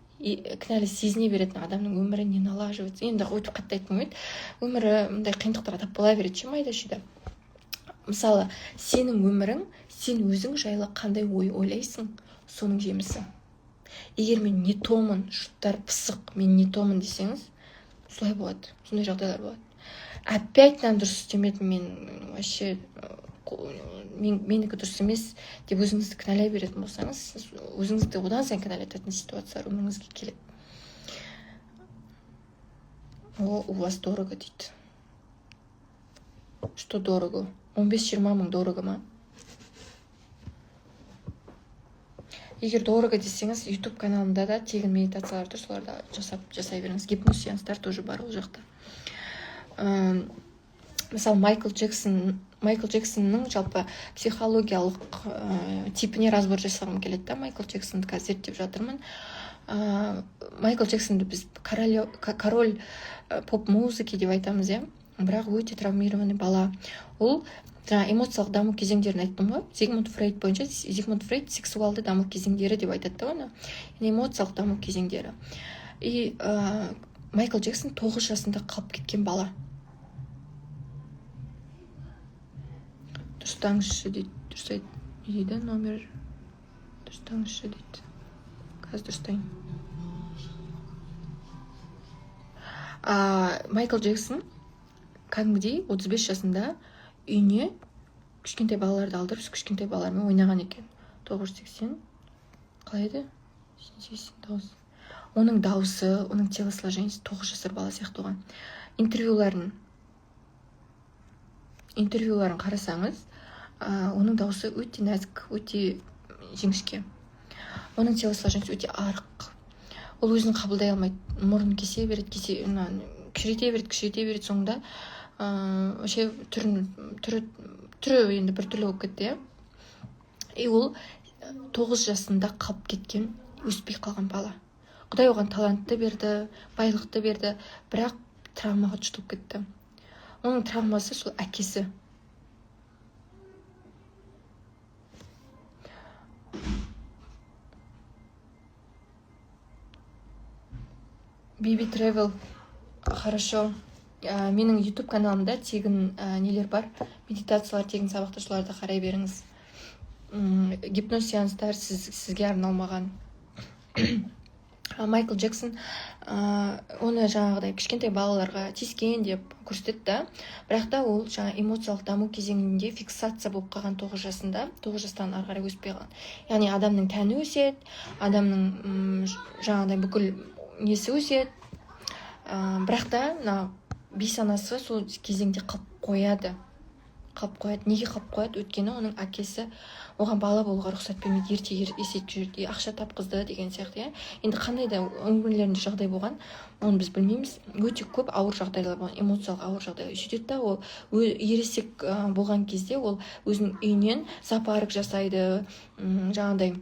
сезіне беретін адамның өмірі не налаживается. Енді өйтіп қатты айтқым келмейді, өмірі мындай қиындықтарға тап бола береді ше, майда шүйде. Мысалы, сенің өмірің сен өзің жайлы қандай ой ойлайсың, соның жемісі. Егер мен не томын, жұрттар пысық, мен не томын десеңіз, солай болады, сондай жағдайлар болады. Опять мынаны дұрыс істемедім мен вообще, менікі дұрыс емес деп өзіңізді кінәлай беретін болсаңыз, сіз өзіңізді одан сайын кінәлататын ситуациялар өміріңізге келеді. О, у вас дорого дейді. Что дорого? 15-20 мың дорого ма? Егер дорого десеңіз, YouTube каналымда да тегін медитациялар тұр, соларды жасай беріңіз. Гипноз сеанстар тоже бар ол жақта. Мысалы, Майкл Джексонның жалпы психологиялық типіне разбор жасағым келеді да. Майкл Джексонды қазір зерттеп жатырмын. Майкл Джексонды біз король поп-музыки деп айтамыз, иә, бірақ өте травмированный бала. Ол жаңа эмоциялық даму кезеңдерін айттым ғой Зигмунд Фрейд бойынша. Зигмунд Фрейд сексуалды даму кезеңдері деп айтады да оны, яғни эмоциялық даму кезеңдері. И Майкл Джексон 9 жасында қалып кеткен бала. Дұрыстаңызшы дейді. Дұрыс айт, не дейді номер? Дұрыстаңызшы дейді. Қазір дұрыстайын. Майкл Джексон кәдімгідей 35 жасында үйіне кішкентай балаларды алдырып, сол кішкентай балалармен ойнаған екен. Тоғыз жүз сексен қалай еді? 89. Оның дауысы, оның телосложениесі 9 жасар бала сияқты болған. Интервьюларын қарасаңыз, оның дауысы өте нәзік, өте жіңішке. Оның телосложение сі өте арық, ол өзін қабылдай алмайды, мұрнын кесе береді, кесе, мына кішірейте береді, кішірейте береді. Соңында вообще түрін, түрі енді біртүрлі болып кетті, иә. И ол 9 жасында қалып кеткен, өспей қалған бала. Құдай оған талантты берді, байлықты берді, бірақ травмаға тұтылып кетті. Оның травмасы сол әкесі. Биби Тревел, хорошо. Менің YouTube каналымда тегін нелер бар, медитациялар, тегін сабақтар, соларды қарай беріңіз. Гипноз сеанстар сізге арналмаған. Майкл Джексон, оны жаңағыдай кішкентай балаларға тиіскен деп көрсетеді да, бірақ та ол жаңа эмоциялық даму кезеңінде фиксация болып қалған 9 жасында, 9 жастан ары қарай өспей қалған. Яғни адамның тәні өседі, адамның жаңағыдай бүкіл несі өседі, бірақ та мына бейсанасы сол кезеңде қалып қояды, қалып қояды. Неге қалып қояды? Өйткені оның әкесі оған бала болуға рұқсат бермейді, ерте есейтіп жіберді, ақша тапқызды деген сияқты, иә. Енді қандай да өмірлерінде жағдай болған, оны біз білмейміз. Өте көп ауыр жағдайлар болған, эмоциялық ауыр жағдай. Сөйтеді да, ол ересек болған кезде ол өзінің үйінен зоопарк жасайды, жаңағыдай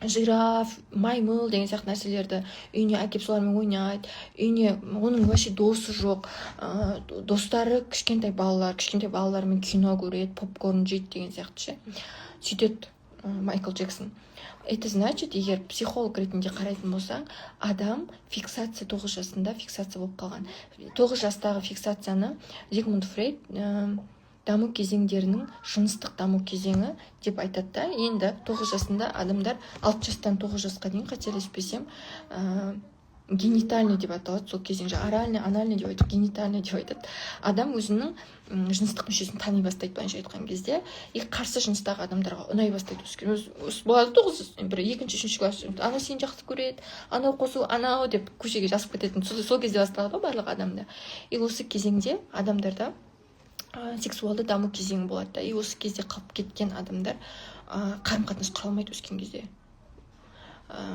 жираф, маймыл деген сияқты нәрселерді үйіне әкеліп, солармен ойнайды. Үйіне оның вообще досы жоқ, достары кішкентай балалар, кішкентай балалармен кино көреді, попкорн жейді деген сияқты ше. Сөйтеді Майкл Джексон. Это значит, егер психолог ретінде қарайтын болсаң, адам фиксация, 9 жасында фиксация болып қалған. 9 жастағы фиксацияны Зигмунд Фрейд даму кезеңдерінің жыныстық даму кезеңі деп айтады да. Енді 9 жасында адамдар, 6 жастан 9 жасқа дейін, қателеспесем, генитальный деп аталады сол кезең. Жаңа оральный, анальный деп айтып, генитальный деп айтады. Адам өзінің жыныстық мүшесін тани бастайды, былайша айтқан кезде, и қарсы жыныстағы адамдарға ұнай бастайды. Өз болады 9, бір екінші, үшінші класс, анау сені жақсы көреді, анау қосу, анау деп көшеге жазып кететін, сол кезде басталады ғой барлық адамда. И осы кезеңде адамдарда сексуалды даму кезеңі болады да. И осы кезде қалып кеткен адамдар қарым қатынас құра алмайды өскен кезде.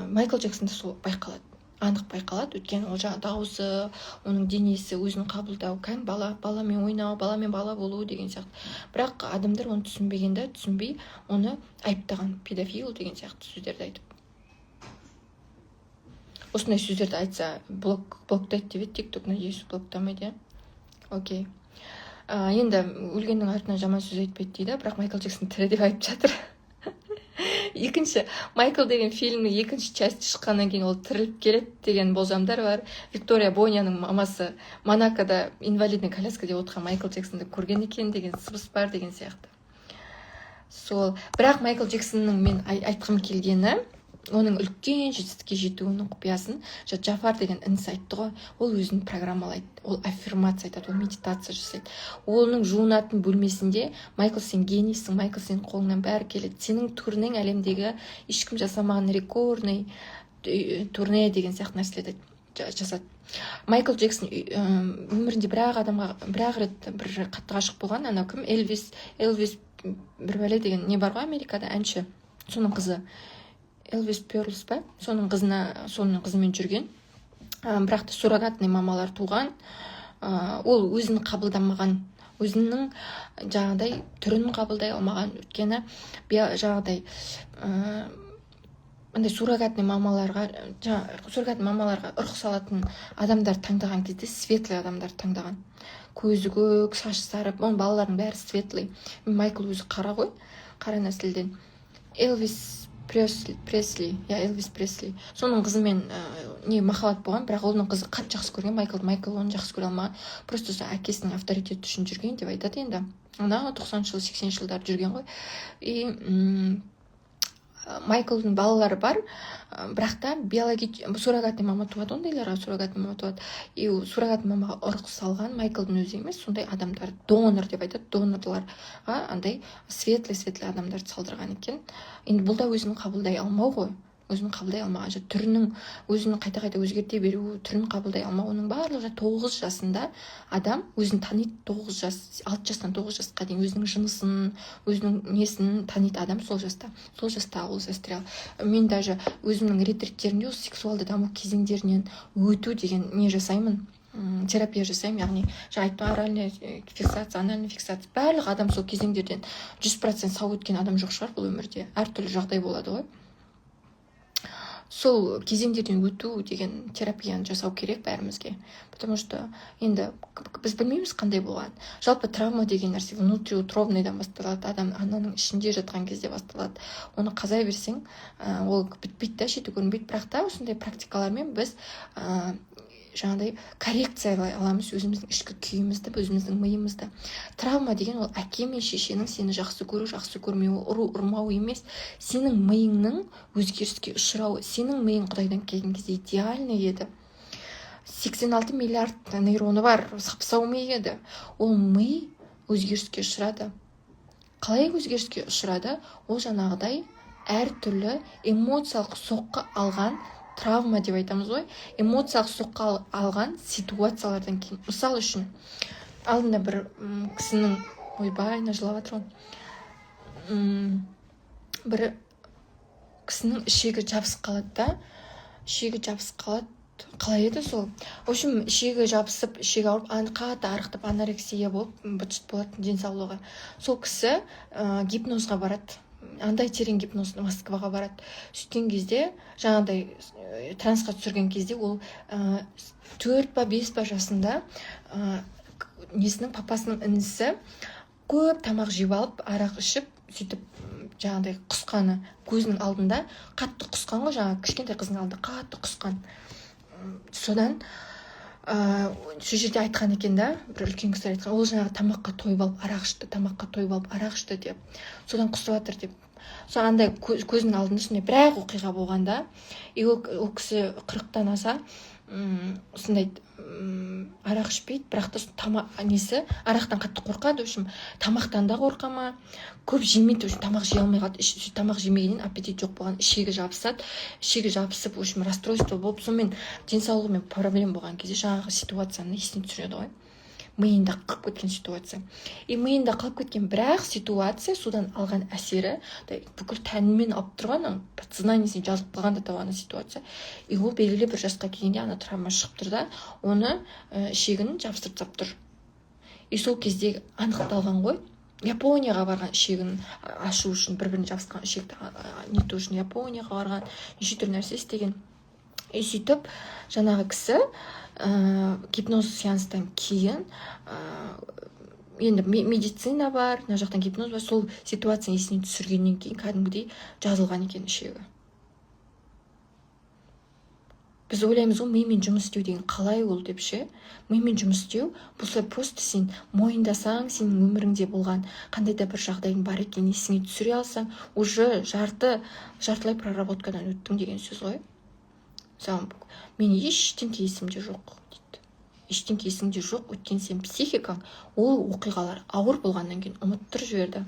Майкл Джексонда сол байқалады, анық байқалады. Өйткені ол жаңағы дауысы, оның денесі, өзін қабылдау, кәдімгі бала, баламен ойнау, баламен бала болу деген сияқты. Бірақ адамдар оны түсінбеген да, түсінбей оны айыптаған, педофил деген сияқты сөздерді айтып. Осындай сөздерді айтса, блоктайды деп еді Тик Ток. Надеюсь, блоктамайды, иә. Окей. Енді өлгеннің артынан жаман сөз айтпайды дейді, бірақ Майкл Джексон тірі деп айтып жатыр. Екінші Майкл деген фильмнің екінші часть шыққаннан кейін ол тіріліп келеді деген болжамдар бар. Виктория Боняның мамасы Монакода инвалидный коляскада отырған Майкл Джексонды көрген екен деген сыбыс бар деген сияқты. Сол, бірақ Майкл Джексонның мен айтқым келгені, оның үлкен жетістікке жетуінің құпиясын Джафар деген інісі айтты ғой. Ол өзін программалайды, ол аффирмация айтады, ол медитация жасайды. Оның жуынатын бөлмесінде: «Майкл, сен генийсің, Майкл, сенің қолыңнан бәрі келеді, сенің турнең әлемдегі ешкім жасамаған рекордный турне» деген сияқты нәрселерді жасады. Майкл Джексон өмірінде бір ақ адамға, бір ақ рет бір қатты ғашық болған. Анау кім, Элвис бір бәле деген не бар ғой Америкада, әнші, соның қызы, Элвис Перлс па, соның қызына, соның қызымен жүрген. Бірақ та суррогатный мамалар туған. Ол өзін қабылдамаған, өзінің жаңағыдай түрін қабылдай алмаған. Өйткені жаңағыдай андай суррогатный мамаларға, жаңа суррогатный мамаларға ұрық салатын адамдар таңдаған кезде светлый адамдарды таңдаған: көзі көк, шашы сары. Оның балаларының бәрі светлый. Майкл өзі қара ғой, қара нәсілден. Элвис Пресли, иә, Элвис Пресли, соның қызымен не, махаббат болған. Бірақ оның қызы қатты жақсы көрген Майклды, Майкл оны жақсы көре алмаған, просто сол әкесінің авторитеті үшін жүрген деп айтады. Енді ана 90-жылы, 80-жылдары жүрген ғой. И Майклдың балалары бар, бірақ та суррогатный мама туады, ондайларға суррогатный мама туады. И ол суррогатный мамаға ұрық салған Майклдың өзі емес, сондай адамдар, донор деп айтады, донорларға андай светлый светлый адамдарды салдырған екен. Енді бұл да өзін қабылдай алмау ғой. Өзін қабылдай алмаған, түрінің, өзін қайта қайта өзгерте беру, түрін қабылдай алмау, оның барлығы 9 жасында адам өзін таниды. 9 жас, 6 жастан 9 жасқа дейін өзінің жынысын, өзінің несін таниды адам сол жаста. Сол жаста ол застрял. Мен даже өзімнің ретриттерімде осы сексуалды даму кезеңдерінен өту деген не жасаймын, терапия жасаймын. Яғни жаңа айттым, оральная фиксация, анальная фиксация. Барлық адам сол кезеңдерден 100% сау өткен адам жоқ шығар бұл өмірде, әртүрлі жағдай болады ғой. Сол кезеңдерден өту деген терапияны жасау керек бәрімізге, потому что енді біз білмейміз қандай болған. Жалпы травма деген нәрсе внутриутробный дан басталады, адам ананың ішінде жатқан кезде басталады. Оны қаза берсең, ол бітпейді да, шеті көрінбейді. Бірақ та осындай практикалармен біз жаңағыдай коррекциялай аламыз өзіміздің ішкі күйімізді, өзіміздің миымызды. Травма деген ол әке мен шешенің сені жақсы көру, жақсы көрмеуі, ұру, ұрмауы емес, сенің миыңның өзгеріске ұшырауы. Сенің миың құдайдан келген кезде идеальный еді, 86 миллиард нейроны бар сап сау ми еді. Ол ми өзгеріске ұшырады. Қалай өзгеріске ұшырады? Ол жаңағыдай әртүрлі эмоциялық соққы алған, травма деп айтамыз ғой, эмоциялық соққы алған ситуациялардан кейін. Мысал үшін, алдында бір кісінің, ойбай, мына жылап жатыр ғой, бір кісінің ішегі жабысып қалады да, ішегі жабысып қалады. Қалай еді сол? В общем, ішегі жабысып, ішегі ауырып, қатты арықтап, анорексия болып, быт шыт болады денсаулығы. Сол кісі гипнозға барады, андай терең гипноз, Москваға барады. Сөйткен кезде, жаңағыдай трансқа түсірген кезде, ол 4 па, 5 па жасында несінің, папасының інісі көп тамақ жеп алып, арақ ішіп, сөйтіп жаңағыдай құсқаны көзінің алдында, қатты құсқан ғой, жаңағы кішкентай қыздың алдында қатты құсқан. Содан сол жерде айтқан екен да, бір үлкен кісілер айтқан: ол жаңағы тамаққа тойып алып арақ ішті, тамаққа тойып алып арақ ішті деп, содан құсып жатыр деп. Сол андай көзінің алдында сондай бір ақ оқиға болған да. И ол кісі 40-тан аса, сондай арақ ішпейді, бірақ та тамақ несі, арақтан қатты қорқады. В общем, тамақтан да қорқа ма, көп жемейді. В общем, тамақ жей алмай қалады. Тамақ жемегеннен аппетит жоқ болған, ішегі жабысады. Ішегі жабысып, в общем, расстройство болып, сонымен денсаулығымен проблема болған кезде жаңағы ситуацияны есіне түсіреді ғой, миында қалып кеткен ситуация. И миында қалып кеткен бірақ ситуация, содан алған әсері бүкіл тәнімен алып тұрған, подсознание сіне жазылып қалған да ана ситуация. И ол белгілі бір жасқа келгенде ана травма шығып тұр да, оны ішегін жабыстырып тастап тұр. И сол кезде анықталған ғой, Японияға барған ішегін ашу үшін, бір біріне жабысқан ішекті нету үшін Японияға барған, неше түрлі нәрсе істеген. И сөйтіп жаңағы кісі гипноз сеанстан кейін, енді медицина бар, мына жақтан гипноз бар, сол ситуацияны есіне түсіргеннен кейін кәдімгідей жазылған екен ішегі. Біз ойлаймыз ғой, мимен жұмыс істеу деген қалай ол деп ше. Мимен жұмыс істеу бұл солай, просто сен мойындасаң, сенің өміріңде болған қандай да бір жағдайдың бар екенін есіңе түсіре алсаң, уже жартылай проработка дан өттің деген сөз ғой. Мысалы, мен ештеңке есімде жоқ дейді. Ештеңке есіңде жоқ, өйткені сен психикаң ол оқиғалар ауыр болғаннан кейін ұмыттырып жіберді.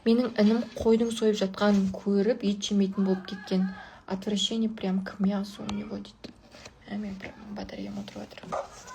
Менің інім қойдың сойып жатқанын көріп, ет жемейтін болып кеткен, отвращение прям к мясу у него дейді. Ә, мен прям батареям отырып жатыр.